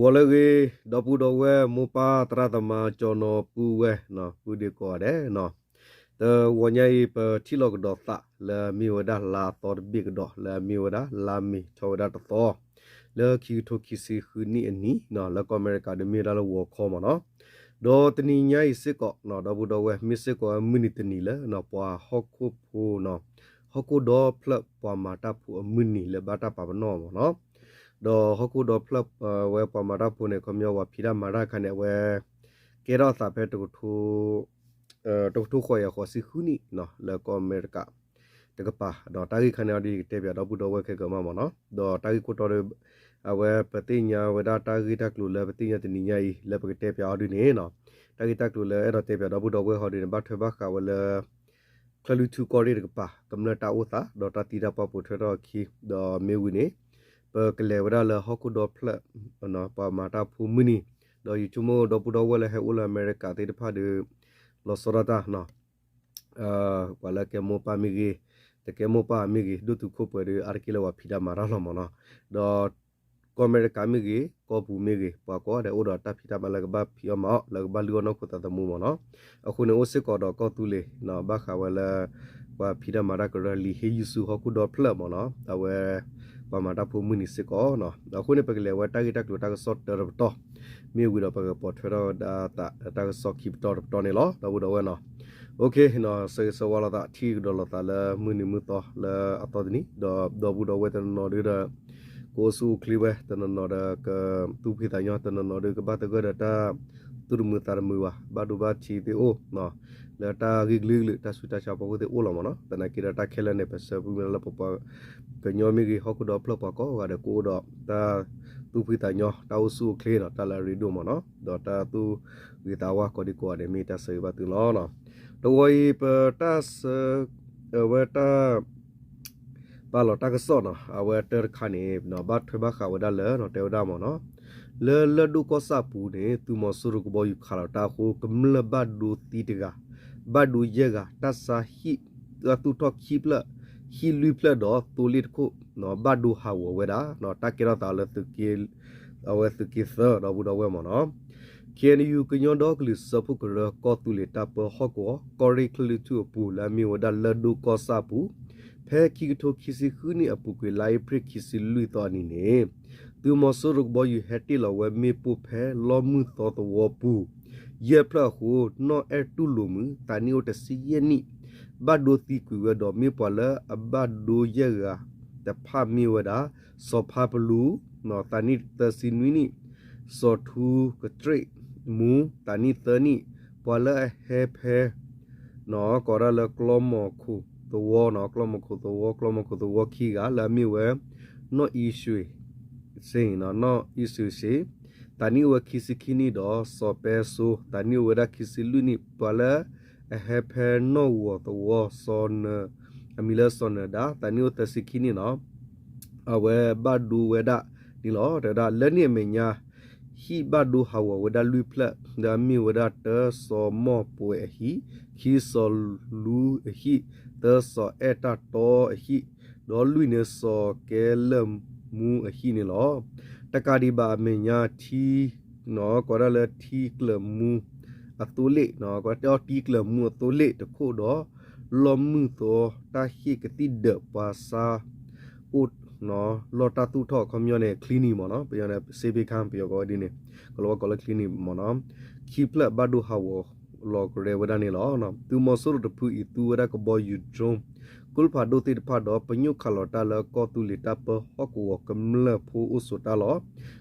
ဒီးလၢအဂ့ၤ ဒီပုၢ်ဒီဝဲၢ်မိၢ်ပၢ်သရၣ်သမါ ကၠီနီၤပုၢ်ဝဲၢ် ပုၢ်ဒ့ကိးဂၤဒဲး, တဂီၤညါအံၤ ပထံၣ်လိာ်ကဒီးသးလၢအမ့ၢ်ဝဲဒၣ်လါအသီတဘ့ၣ်ကဒီး လၢအမ့ၢ်ဝဲဒၣ်လါမ့ၤ ထီၣ်ဝဲဒၣ်တသီ လၢခံကထိခံဆံဃုနံၣ်အနံၤ လၢကီၢ်အမဲရကၤဒီးမ့ၢ်ဝဲဒၣ်လၢဂီၤခီမ့ၢ်နီၤ. ဒီးတနံၤညါအံၤစ့ၢ်ကီး ဒီပုၢ်ဒီဝဲၢ် မ့ၢ်စ့ၢ်ကီးမုၢ်နံၤတနံၤလၢ ပှၤဟီၣ်ခိၣ်ဖိ ဟီၣ်ခိၣ်ဒီဖျၢၣ်ပှၤမၤတၢ်ဖိအမုၢ်နံၤလၢဘၣ်တၢ်ပာ်ပနီၣ်မ့ၢ်နီၤ. ဒီးဟီၣ်ခိၣ်ဒီဖျၢၣ် ဝဲပှၤမၤတၢ်ဖိန့ၣ် ခီပညီပှၤဖံးတၢ်မၤတၢ်အခါန့ၣ် အဝဲ ကဲထီၣ်အသးဖဲ တကထိဃိးယၤဃိးဆံဃုနံၣ် လၢကီၢ်အမဲရကၤတကပၤ ဒီးတၢ်ဂ့ၢ်ခါန့ၣ်အီၤဒ်ယကတဲပၠးဒီပုၢ်ဒီဝဲၢ်ခဲကမးမ့ၢ်နီၤ. ဒီးတၢ်ဂ့ၢ်ခိၣ်တီဒီး အဝဲပသ့ၣ်ညါဝဲဒၣ်တၢ်ဂ့ၢ်တၢ်ကျိၤလၢပသ့ၣ်ညါတနံၤညါအံၤ လၢပကတဲပၠးအီၤဒ်န့ၣ်နီၤ. တၢ်ဂ့ၢ်တၢ်ကျိၤလၢအဲၣ်ဒိးတဲပၠးဒီပုၢ်ဒီဝဲၢ်ဟီဒ်န့ၣ် ဘၣ်ထွဲဘၣ်ဃးဝဲလၢ ချၢၣ်လွံၢ်ထူၣ်ကီၢ်ရ့ၣ်တကပၤ ကမျၢၢ်တၢ်အိၣ်သး ဒီးတၢ်သံတၢ်ပှၢ်ပိာ်ထွဲထီၣ်အခံ ဒီးမ့ၢ်ဝံၤန့ၣ် ပကလဲၤဝဲဒၣ်လၢဟီၣ်ခိၣ်ဒီဖျၢၣ် ပှၤမၤတၢ်ဖိမုၢ်နံၤ, ဒီးယဆိကမိၣ်ဒီပုၢ်ဒီဝဲၢ်လၢဟဲအိၣ်လၢအမဲရကၤသ့ၣ်တဖၣ်ဒီး လီၤဆီဒၣ်တၢ် ပှၤလၢကဲမိၢ်ပၢ်မ့ၢ်ဂ့ၤ, တကဲမိၢ်ပၢ်မ့ၢ်ဂ့ၤ ဒိၣ်တုာ်ခိၣ်ပှဲၤဒီး အါတက့ၢ်လၢပှၤဖံးတၢ်မၤတၢ်လီၤမ့ၢ်နီၤ. ဒီး ကီၢ်အမဲရကၤမ့ၢ်ဂ့ၤ ကီၢ်ပူၤမ့ၢ်ဂ့ၤ ပှၤကိးဂၤဒဲးအိၣ်ဒီးတၢ်ဖံးတၢ်မၤလၢကဘၣ်ဖံးအီၣ်မၤအီၣ် လၢကဘၣ်လုၢ်အီၣ်နီၢ်ခိသးသမူမ့ၢ်နီၤ. အဃိန့ၣ်အိၣ်စ့ၢ်ကီးဒီးကီၢ်သူလ့ၤ ဘၣ်ဃးဝဲလၢ ပှၤဖံးတၢ်မၤတၢ်ကရၢလံာ်ဟ့ၣ်ယုၢ်ဆူဟီၣ်ခိၣ်ဒီဖျၢၣ်မ့ၢ်နီၤ အဝဲ ပှၤမၤတၢ်ဖိမုၢ်နံၤစ့ၢ်ကီးနီၤ. အဃိန့ၣ် ပကလဲၤဝဲတၢ်ဂ့ၢ်တၢ်ကျိၤတၢ်ကစီၣ်တၢတပတီၢ် မ့ၢ်ဝံၤဒီးပကပိာ်ထွဲထီၣ်ဝဲဒၣ်သးတၢ်ကစီၣ်ခံပတီၢ်တပတီၢ်န့ၣ်လီၤ ဒီပုၢ်ဒီဝဲၢ်နီၤ. ဆၢဂ့ၤဆၢဝါလိာ်သး ထံၣ်ကဒီးလိာ်သးလၢမုၢ်နံၤမုၢ်သီလၢအသီတနံၤ ဒီးဒီပုၢ်ဒီဝဲၢ်တနီၤနီၤဒုဒီး ကအိၣ်ဆူၣ်အိၣ်ချ့ဝဲ တနီၤနီၤဒီးကသူၣ်ဖှံသးညီ တနီၤနီၤဒုကဘၣ်သဂၢၢ်ဒီးတၢ်သူၣ်တမုာ်သးတမုာ်ဘၣ် ဘၣ်ဒိဘၣ်ထံးသ့ၣ်အိၣ် လၢတၢ်ဂ့ၢ်ကလုာ်ကလုာ် တၢ်ဆူးတၢ်ဆါအဖီခိၣ်သ့ၣ်အိၣ်လီၤမ့ၢ်နီၤ. သနာ်က့ဒီးတၢ်ခဲလၢာ်န့ၣ် ပဆၢမုၢ်လၢ်လၢပပှၤကညီမ့ၢ်ဂ့ၤ ဟီၣ်ခိၣ်ဒီဖျၢၣ်ပှၤကိးဂၤဒဲးကအိၣ်ဒီးတၢ်သူၣ်ဖှံသးညီ တၢ်အိၣ်ဆူၣ်အိၣ်ချ့နီၤ တၢ်လၢအရ့ဒိၣ်မ့ၢ်နီၤ ဒီးတၢ်သူၣ်ဂ့ၤသးဝါကိးဒံကိးဂၤဒဲး မ့ၢ်တၢ်ဆၢဂ့ၤဘၣ်သုလီၤ. တဂီၤအံၤ ပတၢ်ဆၢ အဝဲတၢ် ပာ်လီၤတၢ်ကစီၣ်နီၤ အဝဲတၢတခါန့ၣ် ဘၣ်ထွဲဘၣ်ဃးဝဲဒၣ်လၢ တဲဝဲဒၣ်မ့ၢ်နီၤ လၢလၢၢ်ဒိၣ်ကီၢ်ဆၣ်ပူၤန့ၣ် သုးမီၤစိရိၤကဘီယူၤခးလီၤတၢ်အဃိ ကမျၢၢ်ဘၣ်ဒိသံတဂၤ ဘၣ်ဒိယဲၢ်ဂၤ တၢ်ဆါဟံၣ် တၢ်သူၣ်ထီၣ်ခံဖျၢၣ် ဟံၣ်လွံၢ်ဖျၢၣ်ဒီးသိလ့ၣ်တခိၣ် ဘၣ်ဒိဟးဂီၤဝဲဒၣ် တၢ်ကဲထီၣ်သးလၢ အဝဲသုးက့သၢ ဒီပုၢ်ဒီဝဲၢ်မ့ၢ်နီၤ. ခ့ၣ်အဲၣ်ယူၣ် ကညီဒီကလုာ်စၢဖှိၣ်ကရၢ ကီၢ်သူလ့ၤတၢ်ပၢဟီၣ်ကဝီၤ ကီၢ်ရ့ၣ်ချၢၣ်လွံၢ်ထူၣ်အပူၤ လၢအမ့ၢ်ဝဲဒၣ်လၢၢ်ဒိၣ်ကီၢ်ဆၣ်အပူၤ ဖဲခံကထိခံဆံဃုနံၣ်အပူၤကွံာ် လါအ့ဖြ့ၣ်ခံဆံလွံၢ်သီအနံၤန့ၣ် သုးမီၤစိရိၤကဘီယူၤဟဲတ့ၢ်လီၤဝဲမ့ၣ်ပိၢ်ဖဲလီမုၢ်သီသဝီပူၤ ယဲၢ်ဖျၢၣ်အဃိ နီၢ်အဲၣ်တူၢ်လိာ်မုၣ် သးနံၣ်အိၣ်တဆံယဲၢ်နံၣ် ဘၣ်ဒိသံကွံာ်ဝဲဒီး မ့ၢ်ပှၤလၢအဘၣ်ဒိယဲၢ်ဂၤတဖၣ်မ့ၢ်ဝဲဒၣ် စီၤဖါပလူ သးနံၣ်သၢဆံနွံနံၣ်, စီၤထူကတြ့ၣ်မူ သးနံၣ်သၢနံၣ်, ပှၤလၢအဟဲဖဲ ကိးဒၣ်လၢကျီမီၤခိၣ်သဝီ, ကျီမီၤခိၣ်သဝီ, ကျီမီၤခိၣ်သဝီခံဂၤ လၢအမ့ၢ်ဝဲ နီၢ်အံၣ်စှ့ၣ်စ့, နီၢ်အံၣ်စှ့ၣ်စ့, သးနံၣ်အိၣ်ဝဲခံဆံခံနံၣ်ဒီး စီၤပဲစိ သးနံၣ်အိၣ်ဝဲဒၣ်ခံဆံလွံၢ်နံၣ်, ပှၤလၢအဟဲဖဲနီၢ်ဂီၤသဝီ စီၤနၢၤ, အမံၤလၢစီၤနၢၤဒါ သးနံၣ်အိၣ်သၢဆံခံနံၣ်နီၤ အဝဲဘၣ်ဒိဝဲဒၣ်န့ၣ်လီၤ. တဲဝဲဒၣ် လၢန့ၣ်အမဲာ်ညါ ဟံၣ်ဘၣ်ဒိဟးဂီၤဝဲဒၣ်လွံၢ်ဖျၢၣ် လၢအမ့ၢ်ဝဲဒၣ် တၢ စီၤမီၢ်ပှဲၤအဟံၣ်, ခံ စီၤလူအဟံၣ်, သၢ စီၤအဲၣ်တၢ်တီအဟံၣ်, ဒီးလွံၢ်န့ၣ် စီၤကဲလၢာ်မူအဟံၣ်န့ၣ်လီၤ. တကးဒံးဘၣ်အမဲာ်ညါ ထံ ကိးဒၣ်လၢထံကျၢၢ်မူအသိလ့ၣ်, ကတဲအီၤထံကျၢၢ်မူအသိလ့ၣ်တခိၣ်ဒီး လီၢ်မုၢ်သီတၢ်ဟ့ၣ်ကသံၣ်ဒၢးပှၤဆါအိၣ် လီၢ်တၢ်သူၣ်ထီၣ် ခီပညီန့ၣ် clinic မ့ၢ်နီၤ, ပယီၤန့ၣ် ဆေးပေးခန်း ပယီၤကိးဝဲဒ်န့ၣ် ကလီၤဝါကိးလၢ clinic မ့ၢ်နီၤ, ခံဖျၢၣ်ဘၣ်ဒိဟးဂီၤလီၤကရဲဝဲဒၣ်န့ၣ်လီၤ. သုးမီၤစိရိၤတဖုအံၤ သူဝဲဒၣ်ကဘီယူၤ drone ကိလၢဖးဒိၣ်သ့ၣ်တဖၣ်ဒီး ပညိၣ်ခးလီၤတၢ်လၢကီၢ်သူလ့ၤတၢ်ပၢဟီၣ်ကဝီၤ ကမျၢၢ်ဖိအိၣ်ဆိးတၢ်လီၢ်,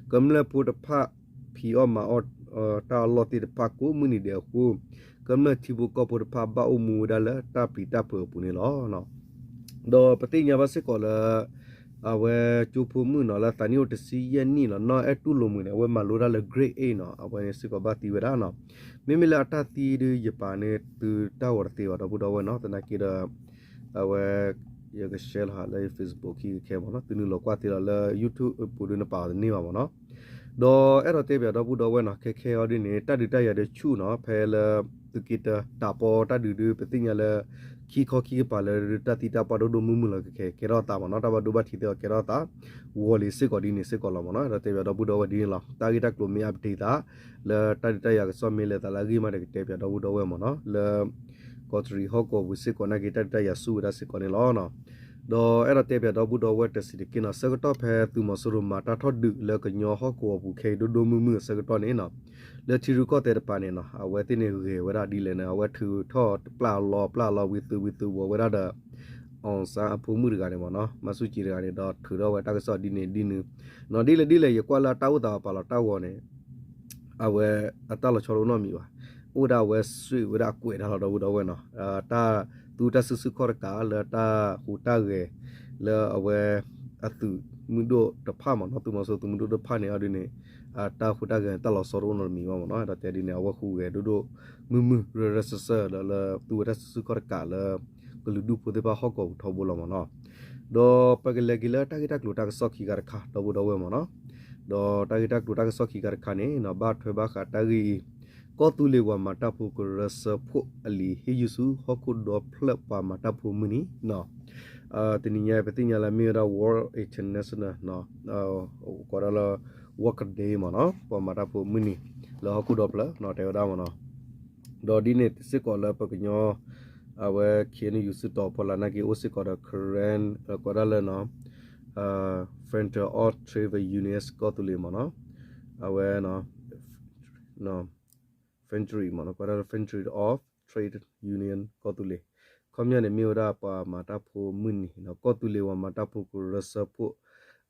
ကမျၢၢ်ဖိတဖၣ် ဖံးအီၣ်မၤအီၣ်တၢ်အလီၢ်သ့ၣ်တဖၣ်ကိးမုၢ်နံၤဒဲးအဃိ ကမျၢၢ်ထံဖိကီၢ်ဖိတဖၣ်ဘၣ်အိၣ်မူဝဲဒၣ်လၢတၢ်ပျံၤတၢ်ဖုးအပူၤန့ၣ်လီၤ. ဒီးပသ့ၣ်ညါဘၣ်စ့ၢ်ကီးလၢ အဝဲကၠိဖိမုၣ်နီၤ လၢသးနံၣ်အိၣ်တဆံယဲၢ်နံၣ်လီၤ နီၢ်အဲၣ်တူၢ်လိာ်မုၣ်န့ၣ် အဝဲမၤလိတၢ်လၢ grade eight နီၤ အဝဲန့ၣ်စ့ၢ်ကီးဘၣ်သံဝဲဒၣ်နီၤ. မ့မ့ၢ်လၢအတၢ်သံဒုးယပာ်န့ၣ် သုတၢ်ဂီၤတသ့ဘၣ် ဒီပုၢ်ဒီဝဲၢ်နီၤ, သနာ်က့ဒီး အဝဲ ယက share လီၤဟးလၢ Facebook ခံကခဲမ့ၢ်နီၤ, သုနုာ်လီၤကွၢ်သ့လီၤလၢ YouTube ပူၤဒုးနပာ်အီၤတန့ၢ်ဘၣ်မ့ၢ်နီၤ. ဒီးအဲၣ်ဒိးတဲပၠးဒီပုၢ်ဒီဝဲၢ်နီၤ ခဲခဲအံၤဒ်န့ၣ် တၢ်ဒုးတၢ်ယၤဒီးဆူၣ်နီၤ ဖဲလၢ သုးက့တၢတးပီတၢ်ဒုးဒုး ပသ့ၣ်ညါလၢ ခံခီခံကပၤလၢတၢ်သံတၢ်ပှၢ်ဒိၣ်ဒိၣ်မုၢ်မုၢ်လီၤခဲခဲ ကဲထီၣ်သးမ့ၢ်နီၤ တၢ်ဘၣ်ဒိဘၣ်ထံးသ့အီၤကဲထီၣ်သး ဂီၤလံစ့ၢ်ကီးဒ်န့ၣ်စ့ၢ်ကီးလီၤမ့ၢ်နီၤ အဲၣ်ဒိးတဲပၠးဒီပုၢ်ဒီဝဲၢ်ဒ်န့ၣ်လီၤ တၢ်ဂ့ၢ်တၢ်ကျိၤမ့ၢ်အပတ့ၤသး လၢတၢ်ဒုးတၢ်ယၤကစီၣ်မ့ၢ်လဲၤသးလၢအဂ့ၢ်မးဒီးကတဲပၠးဒီပုၢ်ဒီဝဲၢ်မ့ၢ်နီၤ လၢ ကီးတရံးဟီၣ်ကဝီၤပူၤစ့ၢ်ကီးနာ်က့ တၢ်ဒုးတၢ်ယၤဆူၣ်ဝဲဒၣ်စ့ၢ်ကီးန့ၣ်လီၤ. ဒီးအဲၣ်ဒိးတဲပၠးဒီပုၢ်ဒီဝဲၢ်တစံးတက့ၢ်နီၤ ဆၢကတီၢ်ဖဲသုးမီၤစိရိၤမၤတၢ်ထီၣ်ဒုးလၢကညီဟီၣ်ကဝီၤပူၤခဲအံၤဒိၣ်ဒိၣ်မုၢ်မုၢ်အဆၢကတီၢ်န့ၣ်နီၤ လၢထံရူၢ်ကီၢ်သဲးတပၤန့ၣ်နီၤ အဝဲသ့ၣ်န့ၣ်ဂဲၤဝဲဒၣ်ဒ်လဲၣ်န့ၣ် အဝဲထုးထီၣ်ပျၢ်လီၤပျၢ်လီၤဝံၤသုးဝံၤသုးဝီၤဝဲဒၣ်ဒီး အီၣ်စၣ်အဖိမုၣ်တဂၤန့ၣ်မ့ၢ်နီၤ မၤဆူၣ်ကံတဂၤန့ၣ် ဒီးထုးထီၣ်ဝဲတၢ်ကစီၣ်ဒ်န့ၣ်ဒ်န့ၣ် နီၤ ဒ်လဲၣ်ဒ်လဲၣ် ယကွၢ်လၢအတၢ်အိၣ်သးပာ်လီၤတၢ်ဂီၤန့ၣ် အဝဲအတၢ်လီၤဆီတအိၣ်နီတမံၤဘၣ်. အိၣ်ဝဲဒၣ်အဝဲစွံးဝဲဒၣ်အကွဲးတၢ်လီၤဒီပုၢ်ဒီဝဲၢ်နီၤ တၢ်သူတၢ်စုဆူၣ်ခီၣ်တကးလၢတၢ်ဟူးတၢ်ဂဲၤ လၢအဝဲ အသုးမုၢ်ဒိၣ်တဖၣ်မ့ၢ်နီၤ သုးမီၤစိရိၤသုးမုၢ်ဒိၣ်တဖၣ်န့ၣ်အဒ်န့ၣ် တၢ်ဟူးတၢ်ဂဲၤန့ၣ် တၢ်လီၤဆီတအိၣ်နီတမံၤဘၣ်မ့ၢ်နီၤ ဒီးတဲဒ်န့ၣ် အဝဲဟူးဂဲၤဒိၣ်ဒိၣ်မုၢ်မုၢ်ရၢရၢစၢၢ်စၢၢ်လၢ လၢသူဝဲတၢ်စုဆူၣ်ခီၣ်တကးလၢ ကလုာ်ဒူၣ်ဖိသ့ၣ်တဖၣ်ဟီၣ်ကဝီၤပူၤထီဘိလီၤမ့ၢ်နီၤ ဒီးပကလဲၤက့ၤလၢတၢ်ဂ့ၢ်တၢ်ကျိၤတၢ်ကစီၣ်ခံခါတခါဒီပုၢ်ဒီဝဲၢ်မ့ၢ်နီၤ ဒီးတၢ်ဂ့ၢ်တၢ်ကျိၤတၢ်ကစီၣ်ခံခါတခါန့ၣ်နီၤ ဘၣ်ထွဲဘၣ်ဃးတၢ်ဂ့ၢ်အံၤ ကီၢ်သူလ့ၤပှၤမၤတၢ်ဖိကရၢစၢဖှိၣ်အလံာ်ဟ့ၣ်ယုၢ်ဆူဟီၣ်ခိၣ်ဒီဖျၢၣ်ပှၤမၤတၢ်ဖိမုၢ်နံၤနီၤ တနံၤညါပသ့ၣ်ညါလၢမ့ၢ်ဝဲဒၣ် World International ကိးဒၣ်လၢ Work Day မ့ၢ်နီၤ ပှၤမၤတၢ်ဖိမုၢ်နံၤ လၢဟီၣ်ခိၣ်ဒီဖျၢၣ်နီၤ တဲဝဲဒၣ်မ့ၢ်နီၤ ဒီးဒ်န့ၣ်စ့ၢ်ကီးလၢပကညီ အဝဲ ခ့ၣ်အဲၣ်ယူၣ် စုတီၤဖီလာ်နာ်က့ အိၣ်စ့ၢ်ကီးဒီး Karen ကိးဒၣ်လၢ Federation of Trade Unions ကီၢ်သူလ့ၤမ့ၢ်နီၤ အဝဲ Federation မ့ၢ်နီၤ ကိးဒၣ်လၢ Federation of Trade Union ကီၢ်သူလ့ၤ ခီပညီန့ၣ် မ့ၢ်ဝဲဒၣ်ပှၤမၤတၢ်ဖိမုၢ်နံၤနီၤ ကီၢ်သူလ့ၤပှၤမၤတၢ်ဖိကရၢစၢဖှိၣ်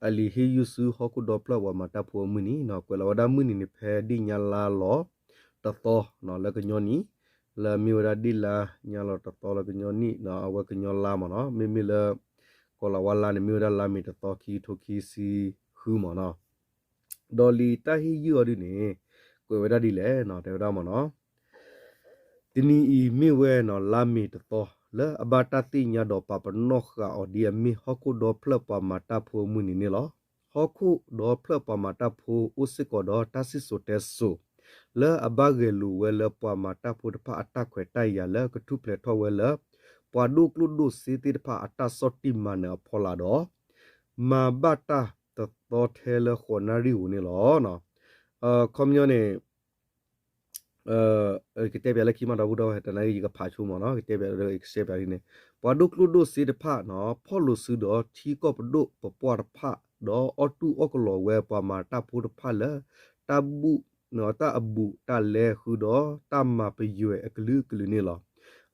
အလံာ်ဟ့ၣ်ယုၢ်ဆူဟီၣ်ခိၣ်ဒီဖျၢၣ်ပှၤမၤတၢ်ဖိအမုၢ်နံၤနီၤ ကွဲးလီၤဝဲဒၣ်မုၢ်နံၤန့ၣ် ဖဲဒ့ၣ်ညါလါလီၤတသီနီၤ လၢကညီနံၣ် လၢမ့ၢ်ဝဲဒၣ်ဒ့ၣ်လါညါလီၤတသီလၢကညီနံၣ်နီၤ အဝဲကညီလါမ့ၢ်နီၤ မ့မ့ၢ်လၢ ကီၤလၤဝါလါန့ၣ် မ့ၢ်ဝဲဒၣ်လါမ့ၤတသီ ခံကထိခံဆံဃုမ့ၢ်နီၤ ဒီးလံာ်တၢ်ဟ့ၣ်ယုၢ်အီၤဒ်န့ၣ် ကွဲးဝဲဒၣ်ဒ်လဲၣ်နီၤ တဲဝဲဒၣ်မ့ၢ်နီၤ တနံၤအံၤမ့ၢ်ဝဲနီၤ လါမ့ၤတသီ လၢအဘၣ်တၢ်သ့ၣ်ညါဒီးပာ်ပနီၣ်ဃာ်အီၤဒ်အမ့ၢ်ဟီၣ်ခိၣ်ဒီဖျၢၣ်ပှၤမၤတၢ်ဖိအမုၢ်နံၤန့ၣ်လီၤ. ဟီၣ်ခိၣ်ဒီဖျၢၣ်ပှၤမၤတၢ်ဖိအိၣ်စ့ၢ်ကီးဒီးတၢ်စံၣ်စိၤတဲစိၤ လၢအဘၣ်ဂဲၤလိာ်ဝဲလၢပှၤမၤတၢ်ဖိတဖၣ်အတၢ်ခွဲးတၢ်ယာ်လၢကထူၣ်ဖျဲးထီၣ်ဝဲလၢ ပှၤဒိၣ်ကျိၣ်ဒိၣ်စ့သ့ၣ်တဖၣ်အတၢ်ဆီၣ်တံၢ်မၤနၢၤအဖီလာ်ဒီး မၤဘၣ်တၢ်တသီထဲလၢဃိးနၣ်ရံၣ်ဧိၤန့ၣ်လီၤ. ခီပညီန့ၣ် ကတဲပၠးလၢခံမးဒီပုၢ်ဒီဝဲၢ် တနၢ်ဂ့ၢ်ယကဖးဆိမ့ၢ်နီၤ ကတဲပၠးဒီးကစဲးပၠးလံန့ၣ် ပှၤဒိၣ်ကျိၣ်ဒိၣ်စ့တဖၣ်နီၤ ဖီၣ်လိာ်စုဒီးထံကီၢ်ပဒိၣ်ပပှၢ်တဖၣ် ဒီးအီၣ်တူၢ်အီၣ်ကလီၤဝဲပှၤမၤတၢ်ဖိတဖၣ်လၢ တၢ်ဘူၣ် တၢ်အဘူးတၢ်လဲဃုာ်ဒီးတၢ်မၤပယွဲၤအကလုာ်ကလုာ်န့ၣ်လီၤ.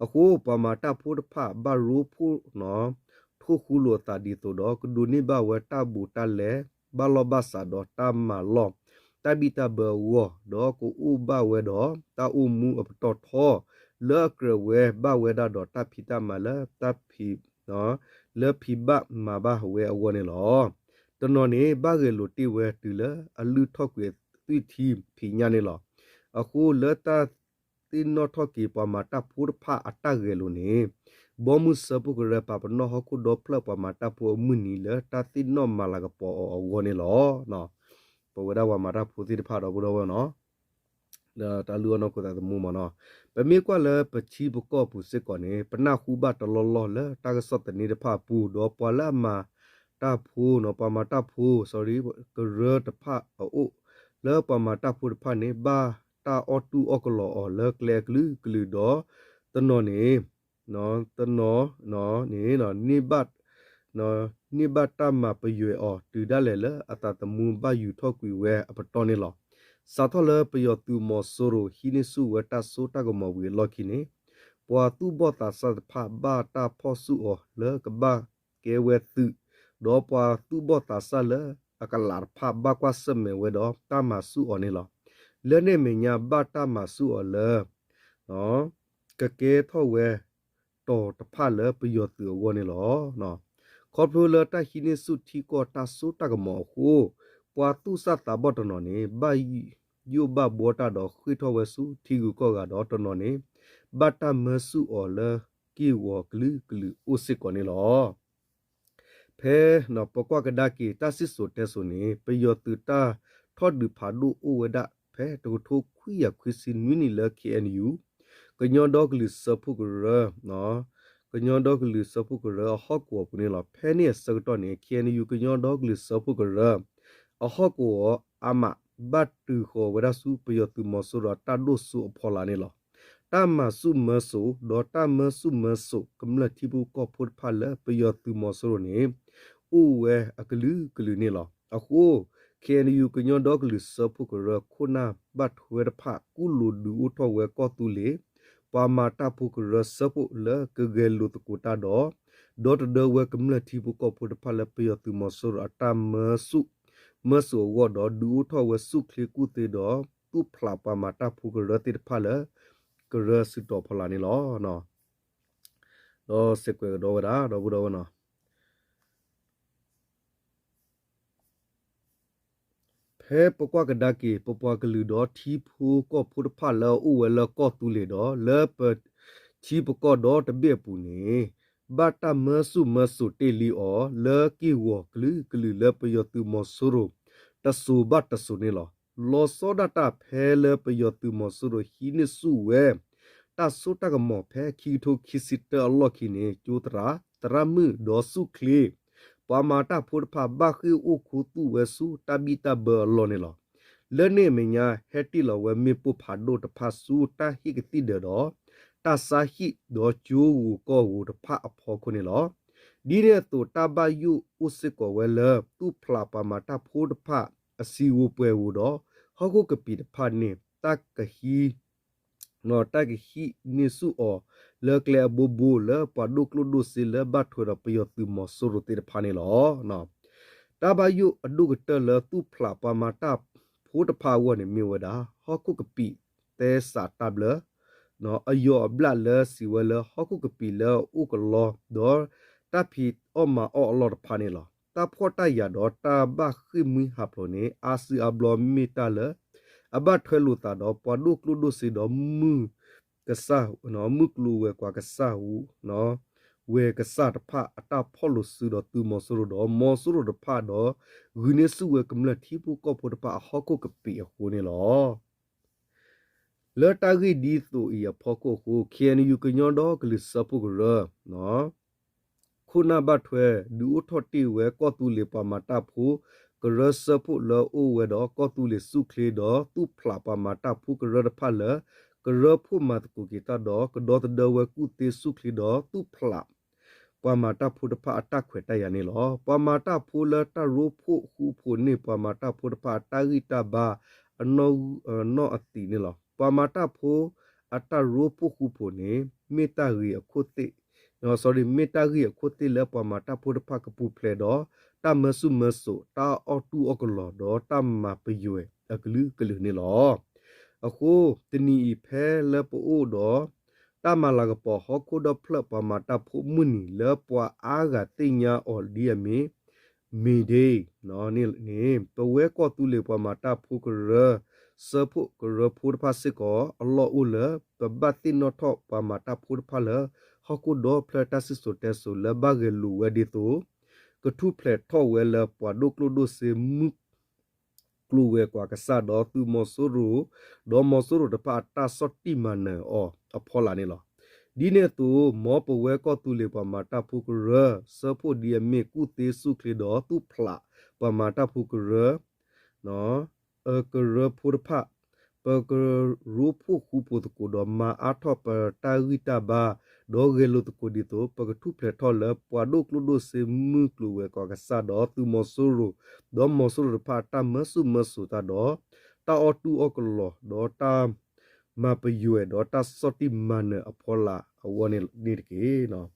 အဃိပှၤမၤတၢ်ဖိတဖၣ်ဘၣ်ရိဖှိၣ်နီၤ ထိၣ်ဃူလိာ်သးဒ်သိးဒီး ကဒိးန့ၢ်ဘၣ်ဝဲတၢ်ဘူးတၢ်လဲ ဘၣ်လီၢ်ဘၣ်စးဒီးတၢ်မၤလီၢ် တၢ်ဘံၣ်တၢ်ဘၢအဂီၢ်, ဒီးကအိၣ်ဘၣ်ဝဲဒီးတၢ်အိၣ်မူအပတီၢ်ထီ လၢအကြၢးဝဲဘၣ်ဝဲဒၣ်ဒီးတၢ်ဖံးတၢ်မၤလၢတၢ်ဖံး လၢဖံးဘၣ်မၤဘၣ်ဝဲအဂီၢ်န့ၣ်လီၤ. တနီၤန့ၣ် ဘၣ်ဂဲၤလိာ်တ့ၢ်ဝဲတုၤလၢအလုၢ်ထီၣ်ကွံာ်အသွံၣ်ထံဖံးညၣ်န့ၣ်လီၤ. အဃိလၢတၢ်သ့ၣ်နီၣ်ထီၣ်က့ၤပှၤမၤတၢ်ဖိတဖၣ်အတၢ်ဂဲၤလိာ်န့ၣ် ဘီမုၢ်စၢဖှိၣ်ကရၢပာ်ပနီၣ်ဟီၣ်ခိၣ်ဒီဖျၢၣ်ပှၤမၤတၢ်ဖိအမုၢ်နံၤလၢတၢ်သ့ၣ်နီၣ်မၤလၤကပီၤအီၤအဂီၢ်န့ၣ်လီၤ. ပဝဲဒၣ်ပှၤမၤတၢ်ဖိသ့ၣ်တဖၣ်ဒီပုၢ်ဒီဝဲၢ်နီၤ လၢတၢ်လုၢ်အီၣ်နီၢ်ခိသးသမူမ့ၢ်နီၤ, ပမ့ၢ်ကွၢ်လၢပထံပကီၢ်ပူၤစ့ၢ်ကီးန့ၣ် ပနၢ်ဟူဘၣ်တလီၢ်လီၢ်လၢတၢ်ကစီၣ်သန့တဖၣ်အပူၤ ဒီးပှၤလၢအမၤတၢ်ဖိနီၤ ပှၤမၤတၢ်ဖိ sorry ကရၢတဖၣ်အအိၣ် လၢပှၤမၤတၢ်ဖိတဖၣ်န့ၣ် ဘၣ်တၢ်အီၣ်တူၢ်အီၣ်ကလီၤအီၤလၢကျဲအကလုာ်ကလုာ်ဒီး တနီၤန့ၣ် တနီၤန့ၣ် န့ၢ်ဘၣ် န့ၢ်ဘၣ်တၢ်မၤပယွဲၤအီၤ တုၤဒၣ်လဲာ်လၢအသးသမူဘၣ်ယူၤထီၣ်ကွံာ်ဝဲအပတီၢ်န့ၣ်လီၤ. စးထီၣ်လၢပယီၤသုးမီၤစိရိၤဟံးန့ၢ်ဆူၣ်ဝဲတၢ်စိတၢ်ကမီၤဝံၤအလီၢ်ခံန့ၣ် ပှၤသူၣ်ဘီၣ်သးစၢ်တဖၣ်ဘၣ်တၢ်ဖီၣ်ဆူၣ်အီၤလၢကဘၣ်ကဲဝဲသုး, ဒီးပှၤသူၣ်ဘီၣ်သးစၢ်လၢအကလးတဖၣ်ဘၣ်ကွၢ်ဆၢၣ်မဲာ်ဝဲဒီးတၢ်မၤဆူၣ်အီၤန့ၣ်လီၤ. လၢန့ၣ်အမဲာ်ညါဘၣ်တၢ်မၤဆူၣ်အီၤလၢ ကကဲထီၣ်ဝဲ တီၤတဖၣ်လၢပယီၤသုးအဂီၢ်န့ၣ်လီၤ. ခီဖျိလၢတၢ်ဟံးန့ၢ်ဆူၣ်ထံကီၢ်တၢ်စိတၢ်ကမီၤအဃိ ပှၤသူၣ်စၢ်သးဘီၣ်တနီၤန့ၣ် ဘၣ်ယိၣ်ဘၣ်ဘှီတၢ်ဒီးဃ့ၢ်ထီၣ်ဝဲဆူထံဂုၤကီၢ်ဂၤဒီးတနီၤန့ၣ် ဘၣ်တၢ်မၢဆူၣ်အီၤလၢက့ၢ်ဂီၤကလုာ်ကလုာ်အိၣ်စ့ၢ်ကီးန့ၣ်လီၤ. ဖဲပကွၢ်ကဒါက့ၤတၢ်စံၣ်စိၤတဲစိၤန့ၣ် ပယီၤသုးတၢ် ထီၣ်ဒုးဖးဒိၣ်အိၣ်ဝဲဒၣ်ဖဲတကထိခွံကယၤခွံဆံနွံနံၣ်လၢ ခ့ၣ်အဲၣ်ယူၣ် ကညီဒီကလုာ်စၢဖှိၣ်ကရၢ ကညီဒီကလုာ်စၢဖှိၣ်ကရၢအဟီၣ်ကဝီၤပူၤန့ၣ်လီၤ. ဖဲန့ၣ်အဆၢကတီၢ်န့ၣ် ခ့ၣ်အဲၣ်ယူၣ် ကညီဒီကလုာ်စၢဖှိၣ်ကရၢ အဟီၣ်ကဝီၤအါမး ဘၣ်တုၤဃီၤဝဲဒၣ်ဆူပယီၤသုးမီၤစိရိၤအတၢ်ဒိၣ်စိအဖီလာ်န့ၣ်လီၤ. တၢ်မၤဆူၣ်မၢစိး ဒီးတၢ်မၢဆူၣ်မၢစိး ကမျၢၢ်ထံဖိကီၢ်ဖိတဖၣ်လၢပယီၤသုးမီၤစိရိၤန့ၣ် အိၣ်ဝဲအကလုာ်ကလုာ်န့ၣ်လီၤ. အဃိ ခ့ၣ်အဲၣ်ယူၣ် ကညီဒီကလုာ်စၢဖှိၣ်ကရၢ ခိၣ်နၢ်ဘၣ်ထွဲတဖၣ် ကူၣ်လိာ်ဒုးအိၣ်ထီၣ်ဝဲကီၢ်သူလ့ၤ ပှၤမၤတၢ်ဖိကရၢစၢဖှိၣ်လၢကဂဲၤလိာ်သကိးတၢ်ဒီး ဒီတဒၢဝဲကမျၢၢ်ထံဖိကီၢ်ဖိတဖၣ်လၢပယီၤသုးမီၤစိရိၤအတၢ်မၢဆူၣ်မၢစိးအဂီၢ်ဒီး ဒုးအိၣ်ထီၣ်ဝဲဆူၣ်ချ့ကူၣ်သ့ဒီး သူၣ်ဖျးပှၤမၤတၢ်ဖိကရၢသ့ၣ်တဖၣ်လၢ ကရၢစုတီၤဖီလာ်န့ၣ်လီၤ. ဒီးစဲးကွဲးကဒီးဝဲဒၣ် ဒီပုၢ်ဒီဝဲၢ်နီၤ ဖဲပကွၢ်ကဒါက့ၤ ပပှၤကလုာ်ဒီးထံဖိကီၢ်ဖိတဖၣ်လၢအအိၣ်ဝဲလၢကီၢ်သူလ့ၤဒီး လၢပထံပကီၢ်ဒီတဘ့ၣ်အပူၤန့ၣ် ဘၣ်တၢ်မၢဆူၣ်မၢစိးတ့ၢ်လံအီၤ လၢက့ၢ်ဂီၤကလုာ်ကလုာ်လၢပယီၤသုးမီၤစိရိၤ တစိၤဘၣ်တစိၤန့ၣ်လီၤ. လီၤဆီဒၣ်တၢ်ဖဲလၢပယီၤသုးမီၤစိရိၤဟံးန့ၢ်ဆူၣ်ဝဲ တၢ်စိတၢ်ကမီၤဖဲခံကထိခံဆံတၢအလီၢ်ခံန့ၣ် ကၠိသရၣ် သရၣ်မုၣ်ဒီးဆူၣ်ချ့ ပှၤမၤတၢ်ဖိတဖၣ် ဘၣ်ဃ့ၢ်အိၣ်ခူသူၣ်ဝဲဆူတၢ်ဘံၣ်တၢ်ဘၢအလီၢ်န့ၣ်လီၤ. လၢန့ၣ်အမဲာ်ညါ ဟဲတ့ၢ်လီၤဝဲမ့ၣ်ပိၢ်ဖးဒိၣ်တဖၣ်ဆူတၢ်ဟံၣ်ကသံၣ်ဒၢးဒီး တၢ်ဆါဟံၣ်ဒီးကၠိဂိၤကီၢ်ဂိၤတဖၣ်အဖီခိၣ်န့ၣ်လီၤ. ဒ်န့ၣ်အသိး တၢ်ဘၣ်ယိၣ်အိၣ်စ့ၢ်ကီးဝဲလၢ သူၣ်ဖျးပှၤမၤတၢ်ဖိတဖၣ်အစံာ်ဧိၤပှဲၤဧိၤဒီး ဟီၣ်ခိၣ်ကပံာ်တဖၣ်န့ၣ် တၢ်ကဟံး တၢ်ကဟံးန့ၢ်ဆူၣ်အီၤ လၢကျဲအဘိဘိလၢပှၤဒိၣ်ကျိၣ်ဒိၣ်စ့လၢဘၣ်ထွဲဒီးပယီၤသုးမီၤစိရိၤသ့ၣ်တဖၣ်န့ၣ်လီၤ. တၢ်ဘၣ်ယိၣ်အဒိၣ်ကတၢၢ်လၢသူၣ်ဖျးပှၤမၤတၢ်ဖိတဖၣ်အဂီၢ်န့ၣ်မ့ၢ်ဝဲဒၣ် ဟီၣ်ခိၣ်ကပံာ်သဲစးတၢ်ဘျၢ အယီၤအဘျၣ်လၢစံးဝဲလၢဟီၣ်ခိၣ်ကပံာ်လၢအအိၣ်ကလီ ဒီးတၢ်ဖံးအီၣ်မၤအီၣ်အလီၢ်တဖၣ်န့ၣ်လီၤ. တၢ်ဖှီၣ်တၢ်ယာ်ဒီးတၢ်ဘၣ်ဃ့ၢ်မှံဟးဖျိးန့ၣ် အါစုအါဘျီမ့ၢ်တၢ်လၢ အဘၣ်ထွဲလိာ်သးဒီးပှၤဒိၣ်ကျိၣ်ဒိၣ်စ့ဒီးမုၢ်ကစၢ် မုၢ်ကျိၤဝဲၤကွာ်ကစၢ် ဝဲၤကစၢ်တဖၣ်အတၢ်ဖီၣ်လိာ်စုဒီးသုးမီၤစိရိၤဒီးမီၤစိရိၤတဖၣ်ဒီး ဂုာ်န့ၢ်ဆူၣ်ဝဲကမျၢၢ်ထံဖိကီၢ်ဖိတဖၣ်အဟီၣ်ခိၣ်ကပံာ်အဃိန့ၣ်လီၤ. လၢတၢ်ဂ့ၢ်ဒ်သိးအံၤအဖီခိၣ်အဃိ ခ့ၣ်အဲၣ်ယူၣ် ကညီဒီကလုာ်စၢဖှိၣ်ကရၢ ခိၣ်နၢ်ဘၣ်ထွဲ ဒုးအိၣ်ထီၣ်တ့ၢ်ဝဲကီၢ်သူလ့ၤပှၤမၤတၢ်ဖိ ကရၢစၢဖှိၣ်လၢအအိၣ်ဝဲဒီးကီၢ်သူလ့ၤဆူၣ်ချ့ဒီးသူၣ်ဖျးပှၤမၤတၢ်ဖိကရၢတဖၣ်လၢ ကရၢဖိမၤသကိးက့ၤတၢ်ဒီး ကဒီသဒၢဝဲကူၣ်သ့ဆူၣ်ချ့ဒီးသူၣ်ဖျး ပှၤမၤတၢ်ဖိတဖၣ်အတၢ်ခွဲးတၢ်ယာ်န့ၣ်လီၤ. ပှၤမၤတၢ်ဖိလၢတၢ်ရိဖှိၣ်ဃူဖိးန့ၢ်ပှၤမၤတၢ်ဖိတဖၣ်အတၢ်ဂံၢ်တၢ်ဘါ အနီၢ်အသံးန့ၣ်လီၤ. ပှၤမၤတၢ်ဖိအတၢ်ရိဖှိၣ်ဃူဖိးန့ၣ် မ့ၢ်တၢ်ဂ့ၤအခိၣ်သ့ၣ် မ့ၢ်တၢ်ဂ့ၢ်အခိၣ်သ့ၣ်လၢပှၤမၤတၢ်ဖိတဖၣ်ကပူၤဖျဲးဒီး တၢ်မၢဆူၣ်မၢစိး တၢ်အီၣ်တူၢ်အီၣ်ကလီၤ ဒီးတၢ်မၤပယွဲအကလုာ်ကလုာ်န့ၣ်လီၤ. အဃိ တနံၤအံၤဖဲလၢပအိၣ်ဒီး တၢ်မၤလၤကပီၤဟီၣ်ခိၣ်ဒီဖျၢၣ်ပှၤမၤတၢ်ဖိမုၢ်နံၤလၢပှၤအါဂၤသ့ၣ်ညါအီၤဒ်အမ့ၢ် မ့ၢ်ဒ် န့ၣ် ပဝဲကီၢ်သူလ့ၤပှၤမၤတၢ်ဖိကရၢ စၢဖှိၣ်ကရၢဖိတဖၣ်စ့ၢ်ကီး အလီၢ်အိၣ်လၢ ပဘၣ်သ့ၣ်နီၣ်ထီၣ်ပှၤမၤတၢ်ဖိတဖၣ်လၢ ဟီၣ်ခိၣ်ဒီဖျၢၣ်တၢ်စံၣ်စိၤတဲစိၤလၢဘၣ်ဂဲၤလိာ်ဝဲဒ်သိး ကထူၣ်ဖျဲးထီၣ်ဝဲလၢပှၤဒိၣ်ကျိၣ်ဒိၣ်စ့မုၢ် ကျိၤဝဲၤကွာ်ကစၢ်ဒီးသုးမီၤစိရိၤ ဒီးမီၤစိရိၤတဖၣ်အတၢ်ဆီၣ်တံၢ်မၤနၢၤအီၤအဖီလာ်န့ၣ်လီၤ. ဒ်န့ၣ်အသိး မ်ပဝဲကီၢ်သူလ့ၤပှၤမၤတၢ်ဖိကရၢ စၢဖှိၣ်ဒ်အမ့ၢ်ကူၣ်သ့ဆူၣ်ချ့ဒီးသူၣ်ဖျး ပှၤမၤတၢ်ဖိကရၢ ကရၢဖိတဖၣ် ပကရိဖှိၣ်ဃူဖိးသကိးဒီးမၤအါထီၣ်ပတၢ်ဂံၢ်တၢ်ဘါ ဒီးဂဲၤလိာ်သကိးဒ်သိး ပကထူၣ်ဖျဲးထီၣ်လၢပှၤဒိၣ်ကျိၣ်ဒိၣ်စ့မုၢ်ကျိၤဝဲၤကွာ်ကစၢ်ဒီးသုးမီၤစိရိၤ ဒီးမီၤစိရိၤတဖၣ်အတၢ်မၢဆူၣ်မၢစိးတၢ်ဒီး တၢ်အီၣ်တူၢ်အီၣ်ကလီၤဒီးတၢ်မၤပယွဲဒီးတၢ်ဆီၣ်တံၢ်မၤနၢၤအဖီလာ်အဂီၢ်န့ၣ်တက့ၢ်.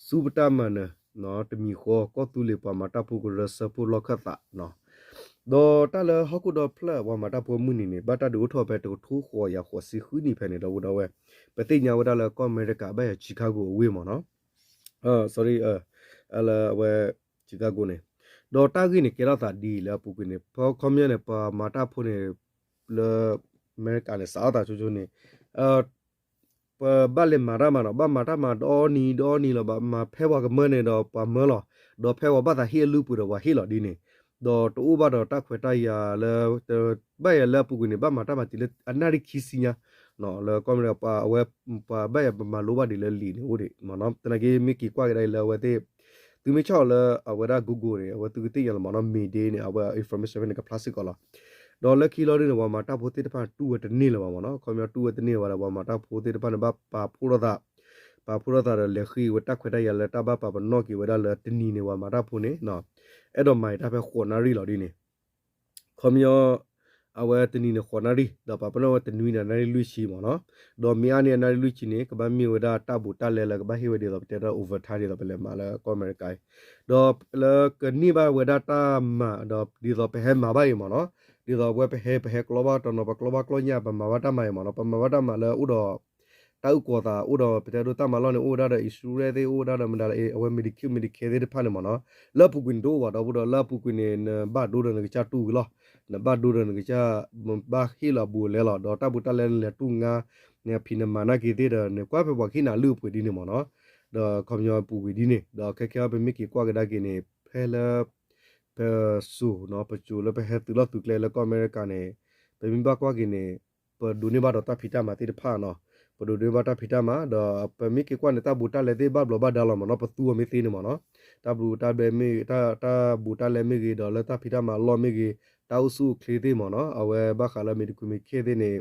ဆူပတၢ်မၤနၢၤ တမံၤဃီ ကီၢ်သူလ့ၤပှၤမၤတၢ်ဖိကရၢစၢဖှိၣ်လီၢ်ခၢၣ်သး ဒီးတၢ်လၢဟီၣ်ခိၣ်ဒီဖျၢၣ်ပှၤမၤတၢ်ဖိမုၢ်နံၤန့ၣ် ဘၣ်တၢ်ဒုးအိၣ်ထီၣ်ဖဲတကထိဃိးယၤဃိးဆံဃုနံၣ်ဖဲန့ၣ် ဒီပုၢ်ဒီဝဲၢ် ပသ့ၣ်ညါဝဲဒၣ်လၢကီၢ်အမဲရကၤဘၣ်ယၤ Chicago အဝ့ၢ်မ့ၢ်နီၤ sorry လၢအဝဲ Chicago န့ၣ် ဒီးတၢ်ဂ့ၢ်န့ၣ်ကဲထီၣ်သးဒ်အံၤလၢအပူၤကွံာ်န့ၣ် ဖဲခီပညီန့ၣ် ပှၤမၤတၢ်ဖိန့ၣ် လၢအမဲရကၤန့ၣ် စးထီၣ်သးကၠိကၠိန့ၣ် ပဘၣ်လဲၤမၤတၢ်မၤဒီး ဘၣ်မၤတၢ်မၤဒီနံၤဒီနံၤလီၤ ဘၣ်မၤဖဲပှၤကမၢန့ၣ်ဒီးပှၤမၢလီၤ ဒီးဖဲပှၤဘၣ်သးဟ့ၣ်အလုၢ်အပှ့ၤဒီးပှၤဟ့ၣ်လီၤဒ်န့ၣ် ဒီးတအိၣ်ဘၣ်ဒီးတၢ်ခွဲးတၢ်ယာ်လၢ ဘၣ်ယၤလၢအပူၤကွံာ်န့ၣ် ဘၣ်မၤတၢ်မၤတံာ်လၢအနၣ်ရံၣ်ခံဆံညါ လၢကီၢ်အမဲရကၤ ပှၤအဝဲ ပှၤဘၣ်ယၤပမၤလိဘၣ်ဒံးလၢလံာ်န့ၣ်အိၣ်ဒံးမ့ၢ်နီၤ. သနာ်က့မ့ၢ်က့ၤကွၢ်ကဒါအံၤလၢအဝဲသ့ၣ် သုမ့ၢ်ဆီၣ်လၢအဝဲဒၣ် Google န့ၣ် အဝဲသုကသ့ၣ်ညါလီၤမ့ၢ်နီၤ May Day န့ၣ် အဝဲ information ဖဲန့ၣ် ကဖျါစ့ၢ်ကီးလီၤ. ဒီးလၢခံလီၤဒ်န့ၣ် ပှၤမၤတၢ်ဖိသ့ၣ်တဖၣ်တူၢ်ဝဲတန့ၢ်လၢၤဘၣ်မ့ၢ်နီၤ. ခီပညီတူၢ်ဝဲတန့ၢ်လၢၤဘၣ်ဒီး ပှၤမၤတၢ်ဖိသ့ၣ်တဖၣ်န့ၣ် ဘၣ်ပာ်ဖှိၣ်ထီၣ်သး ပာ်ဖှိၣ်ထီၣ်သးဒီးလဲၤဃ့ဝဲတၢ်ခွဲးတၢ်ယာ်လၢတၢ်ဘၣ်ပာ်ပနီၣ်က့ၤဝဲဒၣ်လၢတနံၤန့ၣ် ပှၤမၤတၢ်ဖိန့ၣ် အဲၣ်ဒိးမၤတၢ်ဖဲဃိးနၣ်ရံၣ်လီၤဒ်န့ၣ် ခီပညီ အဝဲတနံၤန့ၣ် ဃိးနၣ်ရံၣ် ဒီးပာ်ပနီၣ်ဝဲတနွံန့ၣ် နၣ်ရံၣ်လွံၢ်ဆံမ့ၢ်နီၤ. ဒီးမ့ၢ်အါန့ၢ်အနၣ်ရံၣ်လွံၢ်ဆံန့ၣ် ကဘၣ်မ့ၢ်ဝဲဒၣ်တၢ်ဘူးတၢ်လဲလၢကဘၣ်ဟ့ၣ်ဝဲဒ်သိးပတဲတၢ် overtime ဒ်သိးပလဲၤမၤလၢကီၢ်အမဲရကၤအံၤ ဒီးလၢကန့ၢ်ဘၣ်ဝဲဒၣ်တၢ်မၤ ဒီးဒ်သိးပဟဲမၤဘၣ်အံၤမ့ၢ်နီၤ. ဒ်သိးအဝဲပဟဲ ပဟဲကျီဘၣ်တနီၤ ပကျီဘၣ်ကျီညၣ် ပမၤဘၣ်တၢ်မၤအံၤမ့ၢ်နီၤ. ပမၤဘၣ်တၢ်မၤလၢအိၣ်ဒီး တၢ်အုၣ်ကီၤသး အိၣ်ဒီးပတဲဒိတၢ်မၤလီၢ်န့ၣ် အိၣ်ဝဲဒၣ်ဒီး insurance သ့ၣ် အိၣ်ဝဲဒၣ်ဒီးမတၤလၢအဝဲ Medicaid Medicare သ့ၣ်တဖၣ်န့ၣ်မ့ၢ်နီၤ. လၢအပူၤကွံာ်န့ၣ်တအိၣ်ဘၣ်ဒီပုၢ်ဒီဝဲၢ် လၢအပူၤကွံာ်န့ၣ် နဘၣ်ဒိဒီးနကစၢ်တူၢ်ဝံၤလီၤ. နဘၣ်ဒိဒီးနကစၢ် ဘၣ်ဟ့ၣ်လီၤအဘူးအလဲလီၤ. ဒီးတၢ်ဘူးတၢ်လဲနလဲၤတူၢ်ငါ နဖံးနမၤနာ်က့ၤသ့ၣ်ဒီး နကွၢ်ဖဲပှၤကဟ့ၣ်နၤအလုၢ်အပှ့ၤဒ်န့ၣ်မ့ၢ်နီၤ. ဒီးခီပညီပူၤကွံာ်ဒ်န့ၣ် ဒီးခဲခဲအံၤပမ့ၢ်က့ၤကွၢ်ကဒါက့ၤန့ၣ် ဖဲလၢ ပစိၤနီၤ ပစိၤလၢပဟဲသုးလီၢ်သုးကျဲလၢကီၢ်အမဲရကၤန့ၣ် ပမ့ၢ်ဘၣ်ကွၢ်က့ၤန့ၣ် ပဒိးန့ၢ်ဘၣ်ဒီးတၢ်ဖံးတၢ်မၤသ့ၣ်တဖၣ်နီၤ. ပဒိးန့ၢ်ဘၣ်တၢ်ဖံးတၢ်မၤ ဒီးပမ့ၢ်က့ၤကွၢ်န့ၣ် တၢ်ဘူးတၢ်လဲသ့ၣ်ဘၣ်ဘျီးဘၣ်ဒါလီၤမ့ၢ်နီၤ ပသူအီၤမ့ၢ်သ့န့ၣ်မ့ၢ်နီၤ. တၢ်ဘူးတၢ်ဘဲမ့ၢ် တၢ်ဘူးတၢ်လဲမ့ၢ်ဂ့ၤ ဒီးလၢတၢ်ဖံးတၢ်မၤအလီၢ်မ့ၢ်ဂ့ၤ တၢ်အိၣ်ဆူၣ်အိၣ်ချ့သ့ၣ်မ့ၢ်နီၤ အဝဲဘၣ်ဃးလၢ Medicare Medicare သ့ၣ်န့ၣ်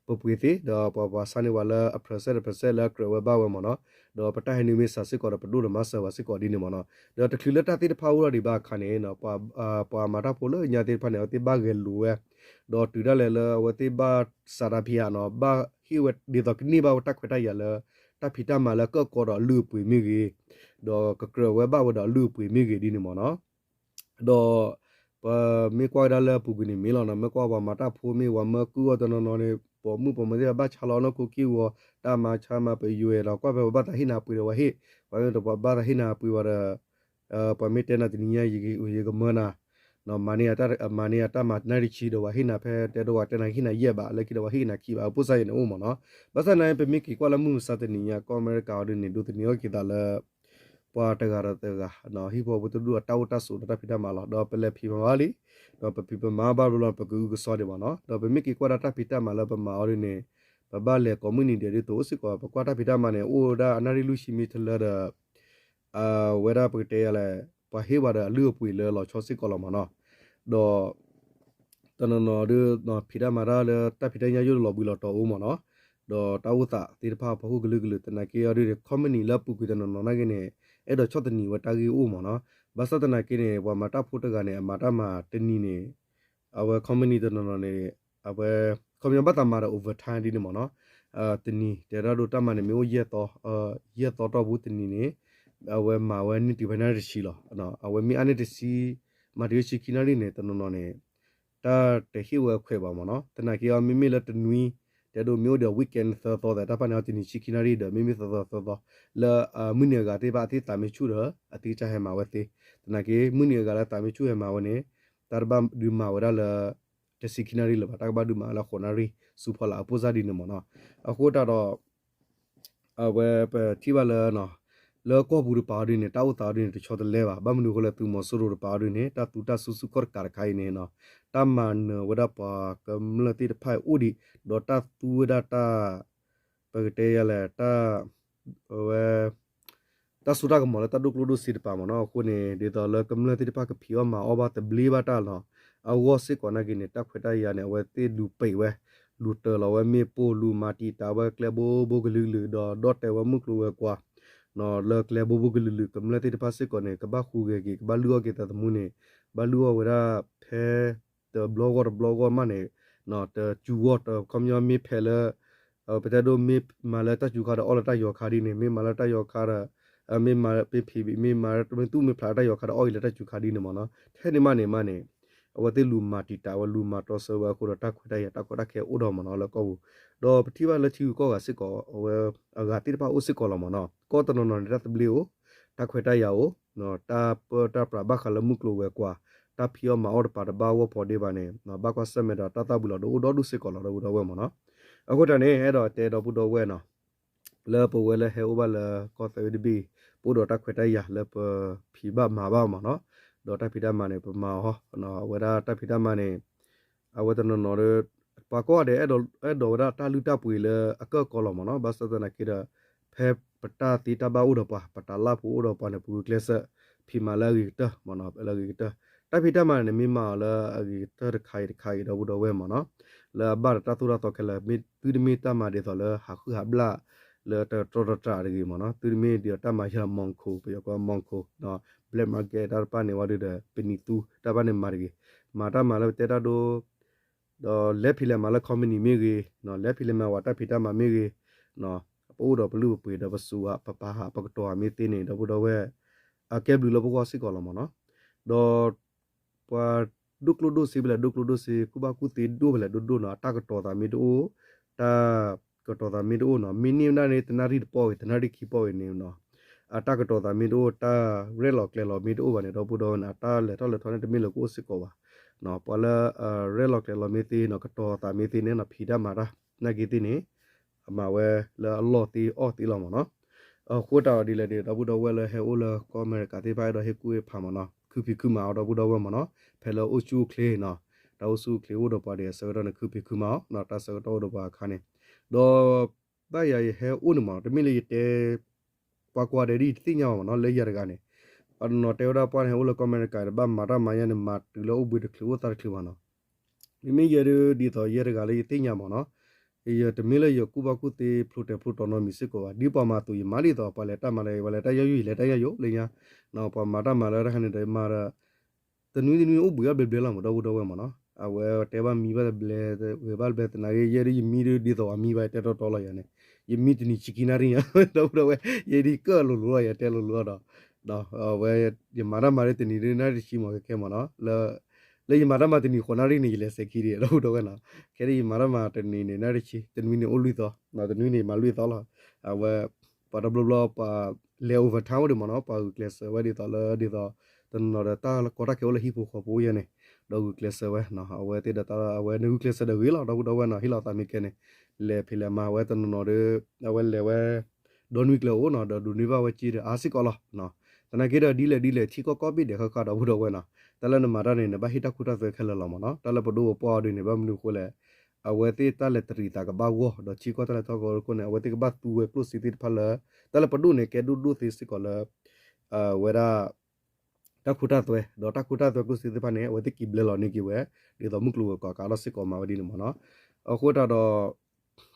ပပှ့ၤသ့ ဒီးပှၤပှၤဆါန့ၢ်ဝဲလၢအ percent တ percent လၢအကြၢးဝဲဘၣ်ဝဲမ့ၢ်နီၤ. ဒီးပတၢ်ဟဲနုာ်မ့ၢ်စှၤစ့ၢ်ကီးဒီး ပဒိၣ်ဒီးမၤစၢၤဝဲစ့ၢ်ကီးဒ်န့ၣ်မ့ၢ်နီၤ. ဒီးတချုးလၢတၢ်သ့ၣ်တဖၣ်အိၣ်ထီၣ်ဒံးဘၣ်အခါန့ၣ် ပှၤမၤတၢ်ဖိလၢညါသ့ၣ်တဖၣ်န့ၣ် အဝဲသ့ၣ်ဘၣ်ဂဲၤလိာ်ဝဲ ဒီးတုၤဒၣ်လဲာ်လၢအဝဲသ့ၣ်ဘၣ်စးတၢ်ဖံးဧါနီၤ ဘၣ်ဟ့ၣ်ဝဲဒ်သိးကန့ၢ်ဘၣ်ဝဲတၢ်ခွဲးတၢ်ယာ်လၢ တၢ်ဖံးတၢ်မၤလၢကၢၣ်ကီဒီးအလုၢ်အပှ့ၤမ့ၢ်ဂ့ၤ ဒီးကကြၢးဝဲဘၣ်ဝဲဒီးအလုၢ်အပှ့ၤမ့ၢ်ဂ့ၤဒ်န့ၣ်မ့ၢ်နီၤ. ဒီး ပမ့ၢ်ကွၢ်ကဒါလၢအပူၤကွံာ်န့ၣ်မ့ၢ်လီၤနီၤ မ့ၢ်ကွၢ်ပှၤမၤတၢ်ဖိမ့ၢ် ပှၤမၢကုၢ်အီၤတနီၤနီၤန့ၣ် ပိာ်မုၣ်ပိာ်မၢၤသ့ၣ်တဖၣ်ဘၣ်ဆါလီၤနီၢ်ခိက့ၢ်ဂီၤ တၢ်မၤဆါမၤပယွဲၢ်ဒီး ကွၢ်ဖဲပှၤဘၣ်သးဟ့ၣ်နၤပှ့ၤဒီးဝဲဟ့ၣ် ပှၤမ့ၢ်တပှၤဘၣ်သးဟ့ၣ်နၤပှ့ၤဝဲဒီး ပှၤမ့ၢ်တဲနၤတနံၤညါ ယကမၢနၤ မၤန့ၢ် မၤန့ၢ်အတၢ်မၤနၣ်ရံၣ်ဆံဒီး ပှၤဟ့ၣ်နၤဖဲတဲဒိးဝဲတဲနၤဟ့ၣ်နၤယဲၢ်ဘး လၢခံဒီးပှၤဟ့ၣ်နၤခံဘး အပိၢ်စါယဲၢ်န့ၣ်အိၣ်မ့ၢ်နီၤ. ဘၣ်ဆၣ်သနာ်က့ ပမ့ၢ်က့ၤကွၢ်လၢမုၢ်မဆါတနံၤညါ ကီၢ်အမဲရကၤအီၤဒ်န့ၣ် ဒိးသန့ၤအီၣ်က့ၤသးလၢ ပှၤတဂၤဒီးတဂၤ ဟံၣ်ဖိဃီဖိတဒူၣ်အတၢ်အိၣ်တၢ်ဆိးဒီးတၢ်ဖံးတၢ်မၤလီၤ. ဒီးပလဲၤဖံးပမၤဘၣ်လံ ဒီးပဖံးပမၤဘၣ်ဘျီလီၤ ပကအုကစွါဒံးမ့ၢ်နီၤ. ဒီးပမ့ၢ်က့ၤကွၢ်ဒၣ်တၢ်ဖံးတၢ်မၤလၢပမၤအီၤဒ်န့ၣ် ပဘၣ်လဲၤကိးမုၢ်နံၤဒဲးဒ်သိးအိၣ်စ့ၢ်ကီး ပကွၢ်တၢ်ဖံးတၢ်မၤန့ၣ် အိၣ်ဝဲဒၣ်အနၣ်ရံၣ်လွံၢ်ဆံမ့ၢ်တလၢဒီး အဝဲဒၣ်ပကတဲယၤလဲၣ် ပှၤဟ့ၣ်ဝဲဒီးအလုၢ်အပှ့ၤလၢလီၤဆီစ့ၢ်ကီးလီၤမ့ၢ်နီၤ. ဒီး တနီၤနီၤဒ် ဖံးတၢ်မၤတၢ်လၢတၢ်ဖံးတၢ်ညၣ်ယိၣ်လီၤဘှံးလီၤတီၤအိၣ်မ့ၢ်နီၤ. ဒီးတၢ်အိၣ်သးသ့ၣ်တဖၣ်ဖီခိၣ်ကလုာ်ကလုာ် သနာ်က့အီၤဒ်န့ၣ် company လၢအပူၤကွံာ်တနီၤနီၤနာ်က့န့ၣ် အဲၣ်ဒိးဆီၣ်သနံးဝဲတၢ်ဂ့ၢ်အိၣ်မ့ၢ်နီၤ. ဘၣ်ဆၣ်သနာ်က့န့ၣ် ပှၤမၤတၢ်ဖိတဂၤန့ၣ် အမၤတၢ်မၤတနံၤန့ၣ် အဝဲ company တနီၤနီၤန့ၣ် အဝဲ ခီပညီဘၣ်သးမၤဒီး overtime ဒ်န့ၣ်မ့ၢ်နီၤ. တနံၤ တဲဒၣ်ဒိတၢ်မၤန့ၣ် မ့ၢ်အိၣ်ယဲၢ်သီ ယဲၢ်သီတီၢ်ပူၤတနံၤန့ၣ် အဝဲမၤဝဲန့ၢ်တုၤဖဲနၣ်ရံၣ်တဆံလီၤ. အဝဲမ့ၢ်အါန့ၢ်တဆံ မၤတုၤဆံခံနၣ်ရံၣ်န့ၣ် တနီၤနီၤန့ၣ် တၢ်တဟ့ၣ်ဝဲခွဲးဘၣ်မ့ၢ်နီၤ. သနာ်က့အီၤမ့မ့ၢ်လၢတနွံ တဲဒိးမ့ၢ်အိၣ်ဒီး weekend သၢသီသဲး တၢ်ဖၣ်န့ၣ်အီၤတနံၤဆံခံနၣ်ရံၣ်ဒီး မ့မ့ၢ်သၢသီသၢသီ လၢမုၢ်နံၤအဂၤသ့ၣ်တဖၣ်အသးမ့ၢ်ဆူၣ်ဒီး အသ့ၣ်ကစၢ်ဟဲမၤဝဲသ့. သနာ်က့ မုၢ်နံၤအဂၤလၢသးမ့ၢ်ဆူၣ်ဟဲမၤဝဲန့ၣ် တၢ်တဘၣ်ဒုးမၤဝဲဒၣ်လၢ တဆံခံနၣ်ရံၣ်လၢၤဘၣ် တၢ်ကဘၣ်ဒုးမၤလၢဃိးနၣ်ရံၣ် ဆူဖီလာ်အပိၢ်စါဒ်န့ၣ်မ့ၢ်နီၤ. အဃိတၢ်ဒီး အဝဲပထံၣ်ဘၣ်လၢ လၢကီၢ်ပူၤတပၤအီၤဒ်န့ၣ် တၢ်အိၣ်သးအီၤဒ်န့ၣ် တဆီတလဲဘၣ်. ဘၣ်မနုၤအဃိလဲၣ် သုးမီၤစိရိၤတပၤအီၤဒ်န့ၣ် တၢ်သူတၢ်စုဆူၣ်ခီၣ်တကးတခါအံၤန့ၣ် တၢ်မၤနၢၤဝဲဒၣ်ပှၤကမျၢၢ်သ့ၣ်တဖၣ်အံၤအိၣ်ဒံး ဒီးတၢ်သူဝဲဒၣ်တၢ် ပကတဲယၤလဲၣ် တၢ် အဝဲ တၢ်စိတၢ်ကမီၤလၢတၢ်ဒိၣ်ကျိၣ်ဒိၣ်စ့တပၤမ့ၢ်နီၤ. အဃိန့ၣ် ဒ်သိးလၢကမျၢၢ်သ့ၣ်တဖၣ်ကဖံးအီၣ်မၤအီၣ်ဘၣ်သဘျ့ဘၣ်တၢ်လီၤ. အဂီၢ်စ့ၢ်ကီးနာ်က့န့ၣ် တၢ်ခွဲးတၢ်ယာ်န့ၣ် အဝဲသ့ၣ်လူၤပံာ်ဝဲ လူၤတၢၤလီၤဝဲမ့ၣ်ပိၢ် လူၤမၤတံာ်တာ်ဝဲကျဲဘိဘိကလုာ်ကလုာ် ဒီးဒီၣ်တဲာ်ဝဲမုၢ်ကျိၤဝဲၤကွာ် လၢကျဲဘိဘိကလုာ်ကလုာ် ကမျၢၢ်သ့ၣ်တဖၣ်စ့ၢ်ကီးန့ၣ် ကဘၣ်ဟူးဂဲၤက့ၤ ကဘၣ်လုၢ်အီၣ်က့ၤသးသမူန့ၣ် ဘၣ်လုၢ်အီၣ်ဝဲဒၣ်ဖဲ တဘျီဂီၢ်တဘျီဂီၢ်မးန့ၣ် တစူၤဂီၢ် တခီပညီမ့ၢ်ဖဲလၢ ပတဲဒိ မ့ၢ်မၤလၢတၢ်စူၤခါဒီးအီၣ်လၢတၢ်ယီၤခါဒ်န့ၣ် မ့ၢ်မၤလၢတၢ်ယီၤခါဒီး မ့ၢ်မၤ မ့ၢ်ဖံးဘံး မ့ၢ်မၤ မ့ၢ်သူၣ်မ့ၢ်ဖျးတၢ်ယီၤခါဒီးအီၣ်အံၤလၢတၢ်စူၤခါဒ်န့ၣ်မ့ၢ်နီၤ. ထဲန့ၣ်မးန့ၣ်မးန့ၣ် အဝဲသ့ၣ်လူၤမၤတံာ်တာ်ဝဲ လူၤမၤတြီဆၢဝဲအဃိဒီး တၢ်ခွဲးတၢ်ယာ်တၢ်ကီတၢ်ခဲအိၣ်ဒီးမ့ၢ်နီၤ လၢကီၢ်ပူၤ ဒီးပထံၣ်ဘၣ်လၢထံဂုၤကီၢ်ဂၤစ့ၢ်ကီး အဝဲအဂၤသ့ၣ်တဖၣ်အိၣ်စ့ၢ်ကီးလီၤမ့ၢ်နီၤ. ကီၢ်တနီၤနီၤန့ၣ် တၢ်သဘျ့အိၣ် တၢ်ခွဲးတၢ်ယာ်အိၣ် တၢ်ပၢတၢ်ပြးဘၣ်ဃးလၢမုၢ်ကျိၤဝဲၤကွာ် တၢ်ဖံးအီၣ်မၤအီၣ်တပၤတဘၣ်ဂီၢ်ဖီဒ့ဘၣ်န့ၣ် ဘၣ်ကွၢ်ဆၢၣ်မဲာ်ဒီးတၢ်သၣ်ဘှံးလီၤဒိအိၣ်ဒီဒူၣ်စ့ၢ်ကီးလီၤ ဒီပုၢ်ဒီဝဲၢ်မ့ၢ်နီၤ. အဃိတၢ်န့ၣ် အဲၣ်ဒိးတဲဒီပုၢ်ဒီဝဲၢ်နီၤ လၢပဝဲလၢဟဲအိၣ်ဘၣ်လၢကီၢ်သဲဝ့တဘ့ၣ် ပအိၣ်ဒီးတၢ်ခွဲးတၢ်ယာ်လၢပဖံးဘၣ်မၤဘၣ်မ့ၢ်နီၤ. ဒီးတၢ်ဖံးတၢ်မၤန့ၣ် ပမၤအီၤ, အဝဲဒၣ်တၢ်ဖံးတၢ်မၤန့ၣ် အဝဲတနီၤနီၤဒီး ပှၤကိးဂၤဒဲး အဲၣ်ဒိးဝဲဒၣ်တၢ်လုၢ်တၢ်ပှ့ၤလၢအကၢၢ်ကီလီၤမ့ၢ်နီၤ. ဘၣ်ဆၣ်သနာ်က့ဒီး ဖဲပတၢ်သ့တၢ်ဘၣ်အိၣ်ဒီးပှၤ ပတၢ်လၢ်ဖိအိၣ်ဒီးပှၤန့ၣ် ပဂုာ်ကျဲးစၢး ဖံးမၤလၢအဂ့ၤကတၢၢ်မ့ၢ်နီၤ, လၢအဂ့ၤကတၢၢ်. တၢ်ဖံးတၢ်မၤန့ၣ် မ့ၢ်မၤအီၤလၢအဂ့ၤကတၢၢ်တခါအံၤတခါအံၤ ဒီပုၢ်ဒီဝဲၢ်မ့ၢ်နီၤ, လၢအဘၣ်ဒီးတၢ်သိၣ်တၢ်သီခဲလၢာ်, သုတမ့ၢ်တၢ်မၤဒ်သိးလၢဟးဃုဟးဘျၣ် လၢတတြီတတြးတဂ့ၤမ့ၢ်နီၤ, သုတမ့ၢ်ဒ်သိးတၢ်မၤယဲၢ်လီၤ မီၢ်ခိၣ် ပယီၤကိးမီၢ်ခိၣ် black market တၢ်တဖၣ်န့ၣ်ဝံၤဒီး ပနံၤသူတၢ်တဖၣ်န့ၣ်မၤတဂ့ၤ, မၤတၢ်မၤလၢပတဲတၢ်ဒိ ဒီးလဲၤဖံးလဲၤမၤလၢ company မ့ၢ်ဂ့ၤ, လဲၤဖံးလဲၤမၤဝဲတၢ်ဖံးတၢ်မၤမ့ၢ်ဂ့ၤ, ပအိၣ်ဒီးပလုၢ်ပပှ့ၤဒီးပစူးဝဲ ပပာ်ဟး ပကတီၤဟးမ့ၢ်သ့န့ၣ် ဒီပုၢ်ဒီဝဲၢ် အကဲဘျုးလၢပဂီၢ်စ့ၢ်ကီးလီၤမ့ၢ်နီၤ. ဒီးပှၤဒိၣ်ကျိၣ်ဒိၣ်စ့ဖဲလဲၣ်ဒိၣ်ကျိၣ်ဒိၣ်စ့ ကူၣ်ဘၣ်ကူၣ်သ့ဒိၣ်ဖဲလဲၣ်ဒိၣ်ဒိၣ်နီၤ အတၢ်ကတီၤသးမ့ၢ်တအိၣ်, တၢ်ကတီၤသးမ့ၢ်တအိၣ်နီၤ မ့ၢ်န့ၢ်ဝဲဒၣ်န့ၣ် တနၣ်ရံၣ်တပီၢ်ဂ့ၤ တနၣ်ရံၣ်ခံပီၢ်ဂ့ၤန့ၣ်နီၤ အတၢ်ကတီၤသးမ့ၢ်တအိၣ် တၢ်ရဲၣ်လီၤကျဲၤလီၤမ့ၢ်တအိၣ်ဘၣ်န့ၣ် ဒီပုၢ်ဒီဝဲၢ်န့ၣ် အတၢ်လဲၤထီၣ်လဲၤထီန့ၣ် တမ့ၢ်လၢကအိၣ်စ့ၢ်ကီးဘၣ်. ပှၤလၢ ရဲၣ်လီၤကျဲၤလီၤမ့ၢ်သ့နီၤ ကတီၤသးမ့ၢ်သ့န့ၣ်နီၤ ဖံးတၢ်မၤတၢ် နာ်က့သ့ၣ်န့ၣ် အမၤဝဲလၢအလီၢ်သ့အီၣ်သ့လီၤမ့ၢ်နီၤ. အဃိတၢ်အီၤဒ်လဲၣ်ဒီး ဒီပုၢ်ဒီဝဲၢ်လၢဟဲအိၣ်လၢကီၢ်အမဲရကၤသ့ၣ်တဖၣ် အဲၣ်ဒိးဟ့ၣ်ကူၣ်ဟ့ၣ်ဖးမ့ၢ်နီၤ ခုဖံးခုမၤအီၤဒီပုၢ်ဒီဝဲၢ်မ့ၢ်နီၤ ဖဲလၢအိၣ်ဆူၣ်အိၣ်ချ့နီၤ တၢ်အိၣ်ဆူၣ်အိၣ်ချ့အိၣ်ဒီးပှၤဒ်အဆၢကတီၢ်န့ၣ် ခုဖံးခုမၤအီၤ တၢ်ဆၢကတီၢ်အိၣ်ဒီးပှၤအခါန့ၣ် ဒီး ဘၣ်ယၤယဟဲအိၣ်န့ၣ်မ့ၢ်နီၤ တမ့ၢ်လၢယတဲ ပှၤကိးဂၤဒဲးဒ်ယတသ့ၣ်ညါဘၣ်မ့ၢ်နီၤ လၢယၤတဂၤန့ၣ် ပှၤတနီၤတဲဝဲဒၣ်ပှၤန့ၣ် အိၣ်လၢကီၢ်အမဲရကၤဒီး ဘၣ်မၤတၢ်မၤယါန့ၣ် မၤတုၤလၢအိၣ်ဘှံးတချုးအိၣ်သးတချုးဘၣ်နီၤ မ့မ့ၢ်ယဲဒ်သိးယဲတဂၤလၢယသ့ၣ်ညါမ့ၢ်နီၤ ယတမ့ၢ်လၢယကူၣ်ဘၣ်ကူၣ်သ့ဖျိတဲာ်ဖျိတီနီတမံၤစ့ၢ်ကီးဘၣ် ဒ်ပှၤမၤအသိးယမၤဒ်သိး ပှၤလဲၤတၢ်မၤလၢ ပှၤလဲၤတၢ်ယါယိၣ် ယလဲၤတၢ်ယါယိၣ်လၢညါ ပှၤမၤတၢ်မၤလၢတၢ်ခါန့ၣ်ဒီး ယမၤဒီး တနွံတနွံအိၣ်ဘှံးဘၣ်ဘျဲဘျဲလီၤမ့ၢ် ဒီပုၢ်ဒီဝဲၢ်မ့ၢ်နီၤ အဝဲတဲဘၣ်မံဘၣ်တဘျဲ ဝဲဘၣ်တဘျဲသနာ်က့ ယဲဒ်ယမံဒ်သိးပှၤမံဘၣ် ယတဲတီတီလီၤယၤန့ၣ် ယမံတနံၤဆံခံနၣ်ရံၣ်ညါ ဒီပုၢ်ဒီဝဲၢ် ယဲဒ်ကၢၣ်လိၤလိၤလီၤ ယတဲလိၤလိၤလီၤဒီး ဒီးအဝဲ ယမၤတၢ်မၤဒ်တနံၤဒ်နၣ်ရံၣ်တဆံမ့ၢ်ခဲခဲမ့ၢ်နီၤ လၢ လၢယမၤတၢ်မၤတနံၤဃိးနၣ်ရံၣ်န့ၣ် ယလဲၤစဲးခံဒံး ဒီပုၢ်ဒီဝဲၢ်နီၤ ခဲဒ်ယမၤတၢ်မၤတနံၤန့ၣ် နၣ်ရံၣ်တဆံ တနွံန့ၣ်အိၣ်လွံၢ်သီ တနွံန့ၣ်မၤလွံၢ်သီလီၤ အဝဲ ပှၤတဘျီဘျီပှၤလဲၤ overtime အိၣ်ဒံးမ့ၢ်နီၤ ပှၤဂုာ်ကျဲးစၢးဝဲဒ်သိးလၢဒ်သိး တနီၤနီၤဒီးတၢ်ကီတၢ်ခဲအိၣ်လၢဟံၣ်ဖိဃီဖိယဲန့ၣ် ဒီးဂုာ်ကျဲးစၢးဝဲ အဝဲသ့ၣ်ဒီးတၢ် အဝဲနဂုာ်ကျဲးစၢးဒီးဂ့ၤလီၤ ဒီပုၢ်ဒီဝဲၢ်နီၤ ဟ့ၣ်လီၤသးမ့ၢ်ကဲန့ၣ် လဲၤဖံးလဲၤမၤဝဲတနီၤနီၤဒီး အဝဲလဲၤဝဲ ဒီနွံကျၢၤအိၣ်နီၤ ဒီးဒိးန့ၢ်ဘၣ်ဝဲက့ဒီးအါစ့ၢ်ကီးလီၤ သနာ်က့ဒီးဒ်လဲၣ်ဒ်လဲၣ် ထံကီၢ်ကိးဘ့ၣ်ဒဲးဃၣ်ဃၣ် ဒီပုၢ်ဒီဝဲၢ်နီၤ တၢ်လၢနမၤတၢ်န့ၣ် နဘၣ်ဟ့ၣ်တၢ်ခိတၢ်သွဲခဲလၢာ်လီၤမ့ၢ်နီၤ တၢ်လၢပဒိၣ်ပပှၢ်အီၤဒ်န့ၣ် ဘၣ်မနုၤအဃိလဲၣ် အဝဲသ့ၣ်တၢ်လဲၤတရံးသးကဘၣ်ဂီၢ် ဒီးထံကီၢ်တၢ်လဲၤထီၣ်ကီၢ်ခိၣ်န့ၣ် အဝဲသ့ၣ်ကဘၣ်သူဝဲကျိၣ်စ့သ့ၣ်တဖၣ်လၢ တၢ်လၢပဒိၣ်န့ၣ် ကဲဒိၣ်ဒိၣ်သ့စ့ၢ်ကီးလၢ ဝဲဒၣ် တၢ်ခိတၢ်သွဲ ဒီးတၢ်ခိတၢ်သွဲကျိၣ်စ့သ့ၣ်တဖၣ်န့ၣ် အဝဲသ့ၣ်က့ၤဘျဲလီၤန့ၢ်က့ၤဝဲ ဒ်သိးမုၢ်ကျိၤဝဲၤကွာ်ကးထီၣ်စ့ၢ်ကီးမၤဝဲဒ်န့ၣ်မ့ၢ်နီၤ အဃိတၢ်ဒီး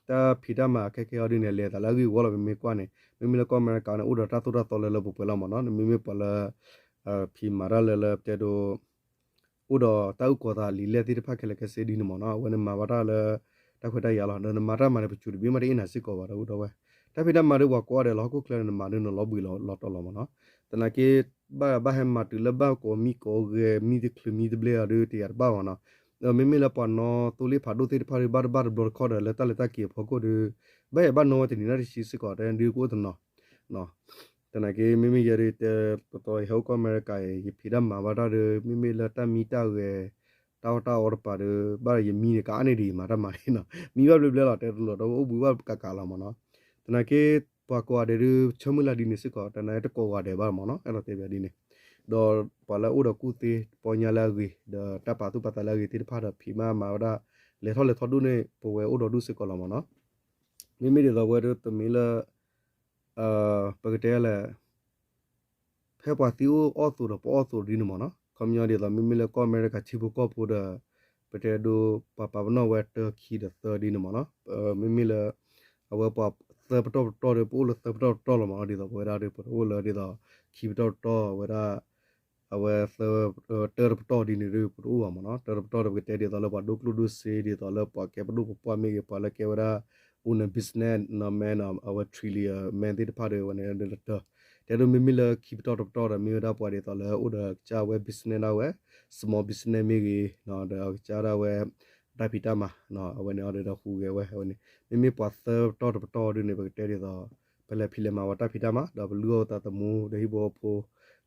တၢ်ဖံးတၢ်မၤခဲခဲအီၤဒ်န့ၣ် လဲၤသးလၢအဂ့ၢ်အဝီလီၤ ပမ့ၢ်ကွၢ်န့ၣ် မ့မ့ၢ်လၢကီၢ်အမဲရကၤန့ၣ် အိၣ်ဒီးတၢ်သိၣ်တၢ်သီလၢလၢပှဲၤပှဲၤလီၤမ့ၢ်နီၤ နမ့မ့ၢ်ပှၤလၢ ဖံးမၤတၢ်လၢလၢပတဲဒိ အိၣ်ဒီးတၢ်အုၣ်ကီၤသးလံာ်လဲၢ်သ့ၣ်တဖၣ်ခဲလၢာ်ခဲဆ့ဒ်န့ၣ်မ့ၢ်နီၤ အဝဲန့ၣ်မၤဘၣ်တၢ်လၢ တၢ်ခွဲးတၢ်ယာ်လီၤ ဒီးနမၤတၢ်မၤန့ၣ် ပစိၤတဘ့ၣ်မးတအ့ၣ်နၤစ့ၢ်ကီးဘၣ် ဒီပုၢ်ဒီဝဲၢ် တၢ်ဖံးတၢ်မၤဒ်ပှၤကိးဂၤဒဲးလီၤ ဟီၣ်ခိၣ်ချၢန့ၣ် နမၤဒ်နလီၤဘှံးလီၤတီၤလီၤမ့ၢ်နီၤ သနာ်က့ ဘၣ်ဘၣ်ဟဲမၤတုၤလၢဘၣ်ကိးမံကိးဂဲၤမံတချုးမံတဘျဲအီၤဒ်တယၤတဘၣ်မ့ၢ်နီၤ ဒီးမ့မ့ၢ်လၢပှၤနီၣ်သိလ့ၣ်ဖးဒိၣ်သ့ၣ်တဖၣ်ဒီး ဘၣ်တဘၣ်တဘျီတခီၣ်ဒီး လၢတၢ်လဲၤတၢ်က့ၤအဖီခိၣ်ဒီး ဘၣ်ယၤဘၣ်နီၣ်ဝဲတနံၤနၣ်တဆံစ့ၢ်ကီး တဒုကအိၣ်တနီၤ သနာ်က့ မ့မ့ၢ်ယဲဒ်တဲတတီၤ ယဟဲအိၣ်ကီၢ်အမဲရကၤအံၤ ယဖံးတၢ်မၤဘၣ်တၢ်ဒီး မ့မ့ၢ်လၢတၢ်မံတၢ်ဂဲၤ တၢ်အီၣ်တၢ်အီတပၤဒီး ဘၣ်ဒီးယမံန့ၣ် ကအါန့ၢ်ဒံးယမၤတၢ်မၤန့ၣ်နီၤ မံဘၣ်ဘျဲဘျဲလီၤ တဲတလီၤဒီးအိၣ်ဘှံးဘၣ်ကးကးလီၤမ့ၢ်နီၤ သနာ်က့ ပှၤကိးဂၤဒဲးဒုး ဆၢမုၢ်လၢ်ဒ်န့ၣ်စ့ၢ်ကီး တနာ်တကိးဂၤဒဲးဘၣ်မ့ၢ်နီၤ အဲၣ်ဒိးတဲဘၣ်ဒ်န့ၣ် ဒီးပှၤလၢအိၣ်ဒီးကူၣ်သ့ပီညါလၢအဂ့ၤ ဒီးတၢ်ပာ်သူၣ်ပာ်သးလၢအဂ့ၤသ့ၣ်တဖၣ်ဒီး ဖံးမၤမၤဝဲဒၣ် လဲၤထီၣ်လဲၤထီဒိၣ်န့ၢ်ပဝဲအိၣ်ဒီးဒူၣ်စ့ၢ်ကီးလီၤမ့ၢ်နီၤ မ့မ့ၢ်ဒ်သိးဝဲဒၣ်တမ့ၢ်လၢ ပကတဲလဲၣ် ဖဲပှၤသံအိၣ်အီၣ်သိးဒီးပအီၣ်သိးဒ်န့ၣ်မ့ၢ်နီၤ ခီပညီဒ်သိး မ့မ့ၢ်လၢကီၢ်အမဲရကၤထံဖိကီၢ်ဖိဒီး ပတဲဒိ ပှၤပာ်ပနီၣ်ဝဲတၢခံဒီးသၢဒ်န့ၣ်မ့ၢ်နီၤ မ့မ့ၢ်လၢ အဝဲပှၤသၢပတီၢ်ပတီၢ်ဒီး ပအိၣ်လၢသၢပတီၢ်ပတီၢ်လီၤမ့ၢ်နီၤ ဒ်သိးပဝဲဒၣ်ဒီး ပတအိၣ်လၢဒ်သိး ခံပတီၢ်ပတီၢ်ဝဲဒၣ် အဝဲ တၢတပတီၢ်ဒ်န့ၣ်ဒီး ပတအိၣ်ဘၣ်မ့ၢ်နီၤ တၢတပတီၢ်ဒီး ပကတဲဒ်သိးလၢပှၤဒိၣ်ကျိၣ်ဒိၣ်စ့ ဒ်သိးလၢပှၤကဲပဒိၣ်ပပှၢ်မ့ၢ်ဂ့ၤ ပှၤလၢကဲဝဲဒၣ် owner business man အဝဲ trillionaire man သ့ၣ်တဖၣ်ဒီး ဝဲန့ၣ်တၢ် တဲဒိ မ့မ့ၢ်လၢခံပတီၢ်တပတီၢ်ဒီး မ့ၢ်ဝဲဒၣ်ပှၤဒ်သိးလၢ အိၣ်ဒီးကစၢ်ဝဲ business ဒၣ်ဝဲ small business မ့ၢ်ဂ့ၤ ဒီးကစၢ်ဒၣ်ဝဲ တၢ်ဖံးတၢ်မၤ အဝဲန့ၣ်အီၤဒီးဟူးဂဲၤဝဲ အဝဲန့ၣ် မ့မ့ၢ်ပှၤသၢပတီၢ်တပတီၢ်ဒ်န့ၣ် ပကတဲဒ်သိး ပလဲၤဖံးလဲၤမၤဝဲတၢ်ဖံးတၢ်မၤ ဒီးပလုၢ်အီၣ်သးသမူ ဒီးဟံၣ်ဖိဃီဖိ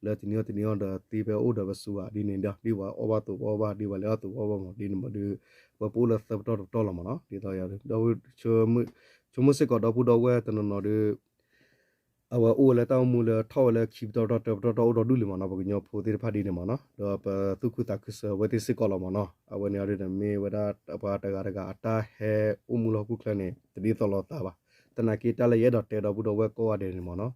လၢတနံၤအီၣ်တနံၤအီၣ်ဒီးသ့ဖဲအိၣ်ဒီးပစူးဘၣ်ဒ်န့ၣ်ဒီး ဒ်ပှၤအီၣ်ဘၣ်သိးပအီၣ်ဘၣ် ဒ်ပှၤလဲၤအီၣ်သိးပအီၣ်ဘၣ်မ့ၢ်ဒ်န့ၣ်မ့ၢ်ဒီး ဝဲပအိၣ်လၢသၢပတီၢ်တပတီၢ်လီၤမ့ၢ်နီၤ ဒ်သိးယၤဒီး ဆိကမိၣ်စ့ၢ်ကီးဒီပုၢ်ဒီဝဲၢ်တနီၤနီၤဒီး အဝဲအိၣ်ဝဲလၢတၢ်အိၣ်မူလၢထီၣ်ဝဲလၢခံပတီၢ်တၢ်တၢပတီၢ်တၢ်အိၣ်ဒီးဒူၣ်လံမ့ၢ်နီၤ, ပှၤကညီဖိသ့ၣ်တဖၣ်ဒ်န့ၣ်မ့ၢ်နီၤ, ဒီးပသူၣ်ခုသးခုစၢၤအဝဲသ့ၣ်စ့ၢ်ကီးလီၤမ့ၢ်နီၤ. အဝဲန့ၣ်အဒ်န့ၣ် မ့ၢ်ဝဲဒၣ်ပှၤတဂၤတဂၤအတၢ်ဟဲအိၣ်မူလၢဟီၣ်ခိၣ်ချၢန့ၣ် တဒ်သိးလိာ်သးဘၣ်. သနာ်က့တၢ်လၢယအဲၣ်ဒိးတဲဒီပုၢ်ဒီဝဲၢ်ကိးဂၤဒဲးန့ၣ်မ့ၢ်နီၤ,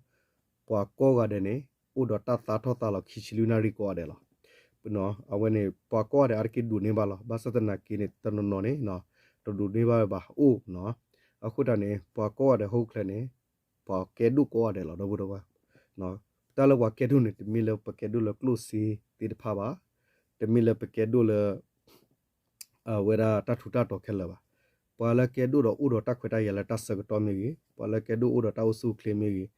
ပှၤကိးဂၤဒဲးန့ၣ် အိၣ်ဒီးတၢ်သါထီၣ်သါလီၤခံဆံလွံၢ်နၣ်ရံၣ်ကိးဂၤဒဲးလီၤ. အဝဲန့ၣ် ပှၤကိးဂၤဒဲးအါတက့ၢ်ဒိးန့ၢ်ဘၣ်လီၤ. ဘၣ်ဆၣ်သနာ်က့န့ၣ် တနီၤနီၤန့ၣ် တဒိးန့ၢ်ဘၣ်ဘၣ်အိၣ်နီၤ. အဃိတၢ်န့ၣ် ပှၤကိးဂၤဒဲးဟီၣ်ခိၣ်ချၢန့ၣ် ပှၤကဲဒိၣ်ကိးဂၤဒဲးလီၤ ဒီပုၢ်ဒီဝဲၢ်. တၢ်လၢပှၤကဲဒိၣ်န့ၣ် တမ့ၢ်လၢပကဲဒိၣ်လၢကျိၣ်စ့သ့ၣ်တဖၣ်ဘၣ်, တမ့ၢ်လၢပကဲဒိၣ်လၢ အဝဲဒၣ်တၢ်ထူးတၢ်တီၤခဲလၢာ်ဘၣ်. ပှၤလၢကဲဒိၣ်ဒီးအိၣ်ဒီးတၢ်ခွဲးတၢ်ယာ်လၢတၢ်ဆၢကတီၢ်မ့ၢ်ဂ့ၤ, ပှၤလၢကဲဒိၣ်အိၣ်ဒီးတၢ်အိၣ်ဆူၣ်အိၣ်ချ့မ့ၢ်ဂ့ၤ,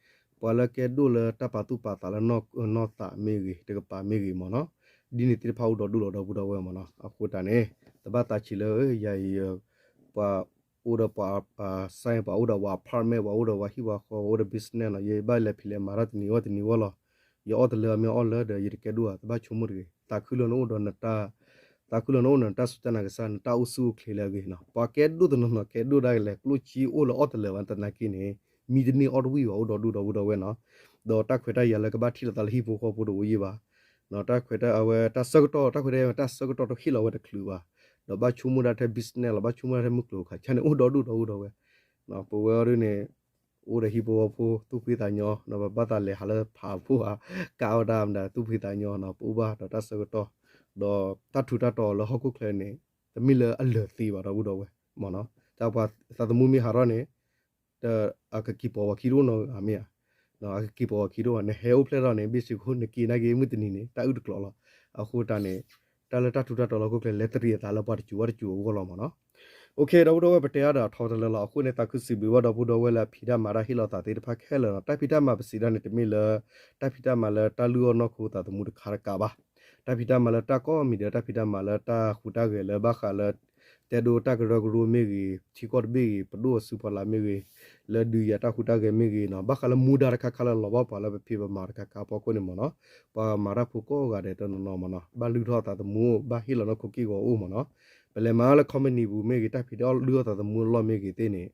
ပှၤလၢကဲဒိၣ်လၢတၢ်ပာ်သူၣ်ပာ်သးလၢနီၢ်သးမ့ၢ်ဂ့ၤ တကပၤမ့ၢ်ဂ့ၤမ့ၢ်နီၤ, ဒ်န့ၣ်သ့ၣ်တဖၣ်အိၣ်ဒီးဒူၣ်လီၤ ဒီပုၢ်ဒီဝဲၢ်မ့ၢ်နီၤ. အဃိတၢ်န့ၣ် တဘၣ်သးဆံးလၢ ယၤအံၤ ပှၤအိၣ်ဒီးပှၤ ဆိုင် ပှၤအိၣ်ဒီးပှၤ apartment ပှၤအိၣ်ဒီးပှၤဟံၣ်ပှၤဃီ ပှၤအိၣ်ဒီး business နီၤ, ယဘၣ်လဲၤဖံးလဲၤမၤတၢ်တနံၤဝဲတနံၤဝဲလီၤ. ယအီၣ်တလၢအမ့ၢ်အီၣ်လၢဒီး ယတကဲဒိၣ်ဧါ, တဘၣ်ဆိကမိၣ်တဂ့ၤ. သးခုလၢနအိၣ်ဒီးနတၢ် သးခုလၢနအိၣ်ဒီးနတၢ်စူၢ်တၢ်နာ်ကစၢ် နတၢ်အိၣ်ဆူၣ်အိၣ်ချ့လၢအဂ့ၤနီၤ. ပှၤကဲဒိၣ်တနီၤနီၤ ကဲဒိၣ်ဒၣ်လဲာ် ကျိၣ်စ့အိၣ်လၢအီၣ်တလၢာ်ဘၣ် သနာ်က့န့ၣ် မံတန့ၢ်အီၣ်တဝံၣ်ဘၣ် အိၣ်ဒီးဒူၣ် ဒီပုၢ်ဒီဝဲၢ်နီၤ. ဒီးတၢ်ခွဲးတၢ်ယာ်လၢကဘၣ်ထံၣ်လိာ်သးလၢဟံၣ်ဖိဃီဖိတအိၣ်ယံာ်ဘၣ်. တၢ်ခွဲးတၢ်အဝဲတၢ်ဆၢကတီၢ် တၢ်ခွဲးတၢ်ယာ် တၢ်ဆၢကတီၢ်တဟ့ၣ်လီၤဝဲတချုးဘၣ်. ဒီးဘၣ်ဆိကမိၣ်ဒၣ်ထဲ business လီၤ, ဘၣ်ဆိကမိၣ်ဒၣ်ထဲမုၢ်ကျိၤခါဆါန့ၣ် အိၣ်ဒီးဒူၣ် ဒီပုၢ်ဒီဝဲၢ်. ပဝဲအီၤဒ်န့ၣ် အိၣ်ဒီးဟံၣ်ဖိဃီဖိ သူၣ်ဖှံသးညီ, ပဘၣ်သးလဲၤဟးလၢဖးဖိဧါ, ကးဝဲဒၣ်မတၤ သူၣ်ဖှံသးညီနီၤ, ပအိၣ်ဘၣ်ဒီးတၢ်ဆၢကတီၢ်, ဒီးတၢ်ထူးတၢ်တီၤလၢဟီၣ်ခိၣ်ချၢန့ၣ် တမ့ၢ်လၢအလၢာ်သ့ဘၣ် ဒီပုၢ်ဒီဝဲၢ်မ့ၢ်နီၤ. တၢ်ပှၤသးသမူမ့ၢ်ဟးထီၣ်န့ၣ် အကက့ၤပိာ်ဝဲခံတအိၣ်နီတဂၤမ့ၢ်ဧါ, အကက့ၤပိာ်ဝဲခံတအိၣ်, နဟဲအိၣ်ဖျဲၣ်ထီၣ်န့ၣ် ဘ့ၣ်စ့ၢ်ခိၣ် နက့ၤနာ်က့ၤမုၢ်တနံၤန့ၣ် တၢ်အုၣ်တကျိၤလီၤ. အဃိတၢ်န့ၣ် တၢ်လၢတၢ်ထူးတၢ်တီၤလၢဟီၣ်ခိၣ်ချၢ လဲၤတရံးအသးလၢပှၤတစိၤဝဲတစိၤအဂီၢ်လီၤမ့ၢ်နီၤ. အိၣ်ခ့ ဒီပုၢ်ဒီဝဲၢ် ပတဲအါဒီးအထီတလၢလီၤ. အဃိန့ၣ် သးခုစံးဘျုးဘၣ်ဒီပုၢ်ဒီဝဲၢ်လၢအဖံးတၢ်မၤတၢ်ဟ့ၣ်လီၤသးသ့ၣ်တဖၣ်ခဲလၢာ်နီၤ. တၢ်ဖံးတၢ်မၤပစံးဒၣ်န့ၣ် တမ့ၢ်လၢ တၢ်ဖံးတၢ်မၤလၢတၢ်လုၢ်အီၣ်နီၢ်ခိသးသမူတခါတကးဘၣ်. တၢ်ဖံးတၢ်မၤလၢတၢ်ကိးမံၤဒဲး တၢ်ဖံးတၢ်မၤလၢတၢ်ဟူးတၢ်ဂဲၤလၢဘၣ်ဃးလၢ တဲဒိတၢ်ကရၢကရိမ့ၢ်ဂ့ၤ, ထံကီၢ်တဘ့ၣ်ဂ့ၤ, ပဒိၣ်အစုဖီလာ်မ့ၢ်ဂ့ၤ, လၢဒုးယၤတၢ်ဟူးတၢ်ဂဲၤမ့ၢ်ဂ့ၤနီၤ, ဘၣ်ဃးလၢမူဒါတခါခါလၢလီၤဘၣ်ပှၤလၢပဖံးပမၤတခါခါအဖီခိၣ်န့ၣ်မ့ၢ်နီၤ, ပှၤမၤတၢ်ဖိကိးဂၤဒဲးတနီၤနီၤမ့ၢ်နီၤ, ဘၣ်လုၢ်ထီၣ်သးသမူ ဘၣ်ဟ့ၣ်လီၤနီၢ်ခိက့ၢ်ဂီၤအိၣ်မ့ၢ်နီၤ, ပလဲၤမၤလၢ company ပူၤမ့ၢ်ဂ့ၤ, တၢ်ဖံးတၢ်လုၢ်အီၣ်သးသမူအလီၢ်မ့ၢ်ဂ့ၤသ့ၣ်န့ၣ်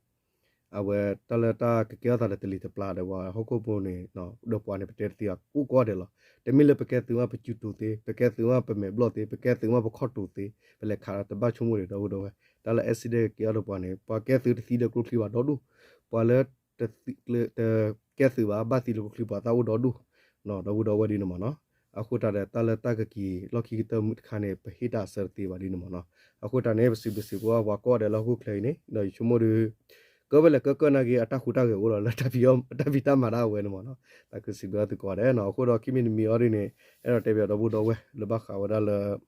အဝဲတၢ်လၢတၢ်ကကဲထီၣ်သးဒီးတလံၤတပျၢ်ဒီး ပှၤဟီၣ်ခိၣ်ဖိန့ၣ် ဒီးပှၤန့ၣ် ပတဲတသ့ဘၣ် ကိးဂၤဒဲးလီၤ. တမ့ၢ်လၢပကဲသုးမ့ၢ်ပစုတူာ်သ့, ပကဲသုးမ့ၢ်ပမဲာ်ဘျီၣ်သ့, ပကဲသုးမ့ၢ်ပခီၣ်တူာ်သ့, ပလဲၤခးတဘၣ်ဆိကမိၣ်ဒံး ဒီပုၢ်ဒီဝဲၢ်, တၢ်လၢ accident ကကဲထီၣ်ဒီးပှၤန့ၣ် ပှၤကဲသုးတသံဒီးကျိချံဘၣ်ဒီဒူၣ်, ပှၤလၢ တကဲသုးဘၣ် ဘၣ်သံလၢကျိချံပှၤသၣ်အိၣ်ဒီဒူၣ်, ဒီပုၢ်ဒီဝဲၢ်ဒ်န့ၣ်မ့ၢ်နီၤ. အဃိတၢ်ဒီး တၢ်လၢတၢ်ကက့ၤလီၢ်ခံကတၢၢ်မုၢ်တခါန့ၣ် ပဟ့ၣ်တၢ်အဆၢတသ့ဘၣ်ဒ်န့ၣ်မ့ၢ်နီၤ. အဃိတၢ်န့ၣ် ပစံးဘျုးစံးဖှိၣ်ပှၤကိးဂၤဒဲးလၢဟီၣ်ခိၣ်ချၢအံၤန့ၣ် ဒီးယဆိကမိၣ်ဒီး ကဝဲလဲၣ်ကကၢၢ်နာ်က့ အတၢ်ဟူးတၢ်ဂဲၤအိၣ်လီၤလၢ တၢ်ဖံးတၢ်မၤတၢ်အဝဲန့ၣ်မ့ၢ်နီၤ. သးခုစံးဘျုးသုကိးဂၤဒဲးနီၤ. အဃိဒီးခံမံၤတမံၤအံၤဒ်န့ၣ် အဲၣ်ဒိးတဲဘၣ်ဒီပုၢ်ဒီဝဲၢ်လၢဘၣ်ဃးဝဲဒၣ်လၢ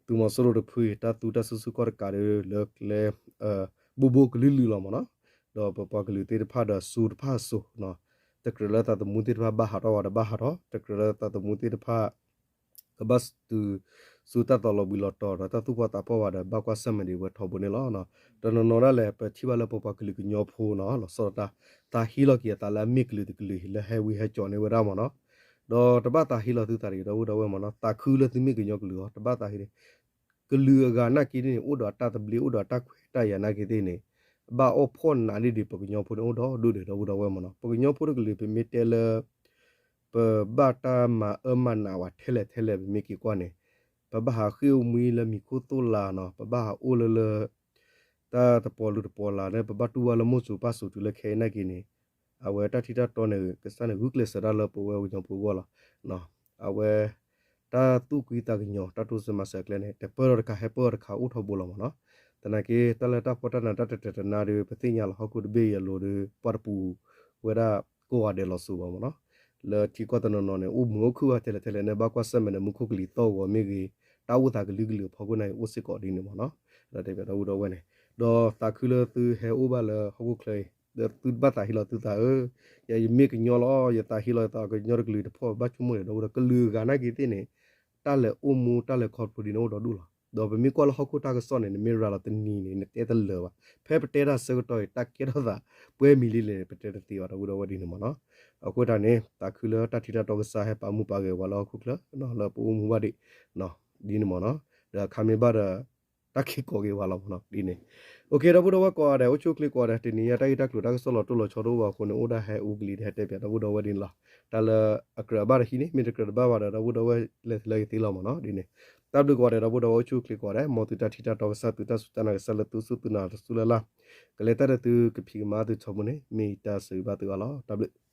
သုးမီၤစိရိၤတဖုအံၤ တၢ်သူတၢ်စုဆူၣ်ခီၣ်တကးဒီး လၢကျဲ ဘိဘိကလုာ်လုာ်လီၤမ့ၢ်နီၤ. ဒီးပပှၤကလုာ်သ့ၣ်တဖၣ်ဒီးစိၤတဖၣ်စိၤ တကြၢးလၢသးသမူသ့ၣ်တဖၣ်ဘၣ်ဟးထီၣ်ဝဲဒီးဘၣ်ဟးထီၣ်, တကြၢးလၢသးသမူသ့ၣ်တဖၣ် ကဘၣ်စူးတၢ်သီၣ်လီၤဘှံးလီၤတီၤဒီးတၢ်သူၣ်ဖှီၣ်သးဖှီၣ်ဝဲဒီး ဘၣ်ကွၢ်ဆၢၣ်မဲာ်ဒံးဝဲထီဘိန့ၣ်လီၤ. တနီၤနီၤဒၣ်လဲာ် ပထံၣ်ဘၣ်လၢပပှၤကလုာ်ကညီဖိနီၤ လီၤဆီဒၣ်တၢ် သးဟ့လီၤက့ၤအသးလၢအမ့ၢ်ကလုာ်တကလုာ်အံၤ လၢဟဲဝံဟဲစိာ်န့ၢ်ဝဲဒၣ်မ့ၢ်နီၤ. ဒီးတဘၣ်သးဟ့လီၤသုသးတဂ့ၤ ဒီပုၢ်ဒီဝဲၢ်မ့ၢ်နီၤ. သးခုလၢသုမ့ၢ်ကညီကလုာ်အီၤ တဘၣ်သးဟ့ ကလုာ်အဂၤနာ်က့န့ၣ် အိၣ်ဒီးအတၢ်သဘျ့ အိၣ်ဒီးအတၢ်ခွဲးတၢ်ယာ်နာ်က့သ့ၣ်န့ၣ် ဘၣ်အီၣ်ဖှီၣ်နးဒ်ဒံး ပကညီဖိန့ၣ်အိၣ်ဒီဒူၣ်ဒံး ဒီပုၢ်ဒီဝဲၢ်မ့ၢ်နီၤ. ပကညီဖိတကလုာ် ပမ့ၢ်တဲလၢ ပဘၣ်တၢ်မၤအၢမၤနးဝဲထဲလဲၣ်ထဲလဲၣ် ပမ့ၢ်က့ၤကွၢ်န့ၣ် ပဘၣ်ဟးဃ့ၢ်အိၣ်မှံလၢမံၤခိၣ်သိၣ်လာ်နီၤ ပဘၣ်ဟးအိၣ်လၢလၢ တၢ်တပီၤလူၤတပီၤလၢ်န့ၣ် ပဘၣ်တူၢ်ဘၣ်လၢမိၢ်စိၤပၢ်စိၤတုၤလၢခဲအံၤနာ်က့န့ၣ် အဝဲတၢ်ထံၣ်တၢ်တီန့ၣ် ကစၢ်န့ၣ် ဂုာ်ကျဲးစၢးဒၣ်လၢပဝဲပကညီဖိအဂီၢ်လီၤ. အဝဲ တၢ်သူၣ်ကွံသးကညီၤ တၢ်တိစၢၤမၤစၢၤအကျဲန့ၣ် တပၢၢ်ထီၣ်တခါ ဟဲပၢၢ်ထီၣ်တခါအိၣ်ထီဘိလီၤမ့ၢ်နီၤ. သနာ်က့ တၢ်လၢတၢ်ဖှီၣ်တၢ်နးတၢ်တတၢၤတနါဒီး ပသ့ၣ်ညါလီၤ ဟီၣ်ခိၣ်တဘ့ၣ်အံၤအလိၤဒီး ပှၤတပူၤဝဲဒၣ်ကိးဂၤဒဲးလီၤစိၤဘၣ်မ့ၢ်နီၤ. လၢထံကီၢ်တနီၤနီၤန့ၣ် အိၣ်မုာ်အိၣ်ခုၣ်ဘၣ်ထဲလဲၣ်ထဲလဲၣ်န့ၣ် ဘၣ်ကွၢ်ဆၢၣ်မဲာ်ဒီးမူခိၣ်ကလံၤသီၣ်ဂီၤမ့ၢ်ဂ့ၤ, တၢ်အိၣ်သးကလုာ်ကလုာ်အဖီခိၣ်န့ၣ် အိၣ်စ့ၢ်ကီးဒ်န့ၣ်မ့ၢ်နီၤ. ဒီးတဲဘၣ်ဒီပုၢ်ဒီဝဲၢ်န့ၣ် ဒီးသးခုလၢသုဟဲအိၣ်ဘၣ်လၢဟီၣ်ခိၣ်ချၢအံၤ ဒီးသုတဘၣ်သးဟ့လီၤသုသးဧၢ, ယမ့ၢ်ကညီလီၤ ယသးဟ့လီၤယသးကညီတကလုာ်တဖီၣ် ဘၣ်ဆိကမိၣ်န့ၣ် ဒီပုၢ်ဒီဝဲၢ် ကလုာ်အဂၤနာ်က့သ့ၣ်န့ၣ် တၢ်လဲၤအိၣ်မူတၢ်လဲၤခီဖျိဒ်န့ၣ်အိၣ်ဒီဒူၣ်လီၤ. ဒီးပမ့ၢ်ကွၢ်လၢဟီၣ်ခိၣ်တၢ်ကစီၣ်န့ၣ် နမ့ၢ်ရၤလီၤတနံၤန့ၣ် နတဲတလၢာ်ဘၣ်. ဖဲပတဲတၢ်ဆၢကတီၢ်အံၤ တၢ်ကဲထီၣ်သး ပှဲၤမံၤလံလဲၣ်န့ၣ် ပတဲတသ့ဘၣ် ဒီပုၢ်ဒီဝဲၢ်ဒ်န့ၣ်မ့ၢ်နီၤ. အဃိတၢ်န့ၣ် သးခုလၢတၢ်ထံတၢ်တီကစၢ်ဟဲပာ်မူပာ်ဂဲၤဝဲလၢဟီၣ်ခိၣ်ချၢ လၢပအိၣ်မူဘၣ်ဒံး ဒ်န့ၣ်မ့ၢ်နီၤ. ဒီးအခါမ့ၢ်ဘၣ်ဒီး တၢ်က့ၤကိးက့ၤဝဲလီၤမ့ၢ်နီၤဒ်န့ၣ်. အိၣ်ခ့ ဒီပုၢ်ဒီဝဲၢ်ကိးဂၤဒဲး အိၣ်ဆူၣ်အိၣ်ချ့ကိးဂၤဒဲး တနံၤအံၤတၢ်ဂ့ၢ်တၢ်ကျိၤတၢ်ကစီၣ်လီၤတိၢ်လီၤဆီတအိၣ်ဘၣ်အဃိန့ၣ် အိၣ်ဒၣ်ဟဲအူကလံၤဒီးဟဲတဲပၠးဒီပုၢ်ဒီဝဲၢ်ဒ်န့ၣ်လီၤ. တၢ်လၢအကြၢးအဘၣ်တဟံးန့ၣ် မ့ၢ်တကြၢးတဘၣ်ဘၣ်ဒီး ဒီပုၢ်ဒီဝဲၢ်လဲၤသ့လၢကသ့လီၤမ့ၢ်နီၤဒ်န့ၣ်. တၢ်ဘျုးကိးဂၤဒဲး ဒီပုၢ်ဒီဝဲၢ်အိၣ်ဆူၣ်အိၣ်ချ့ကိးဂၤဒဲး မ်သုတၢ်ထံၣ်တၢ်တီကစၢ် သုတၢ်စူၢ်တၢ်နာ်ကစၢ်လၢသုစူၢ်သုနာ်တစူၢ်လၢ်လၢ် ကလဲၤတၢ်ဒီးသုကဖံးကမၤသုထီဘိန့ၣ် မ့ၢ်တၢ်ဆၢဂ့ၤဘၣ်သုအါလီၤ. တၢ်ဘျုး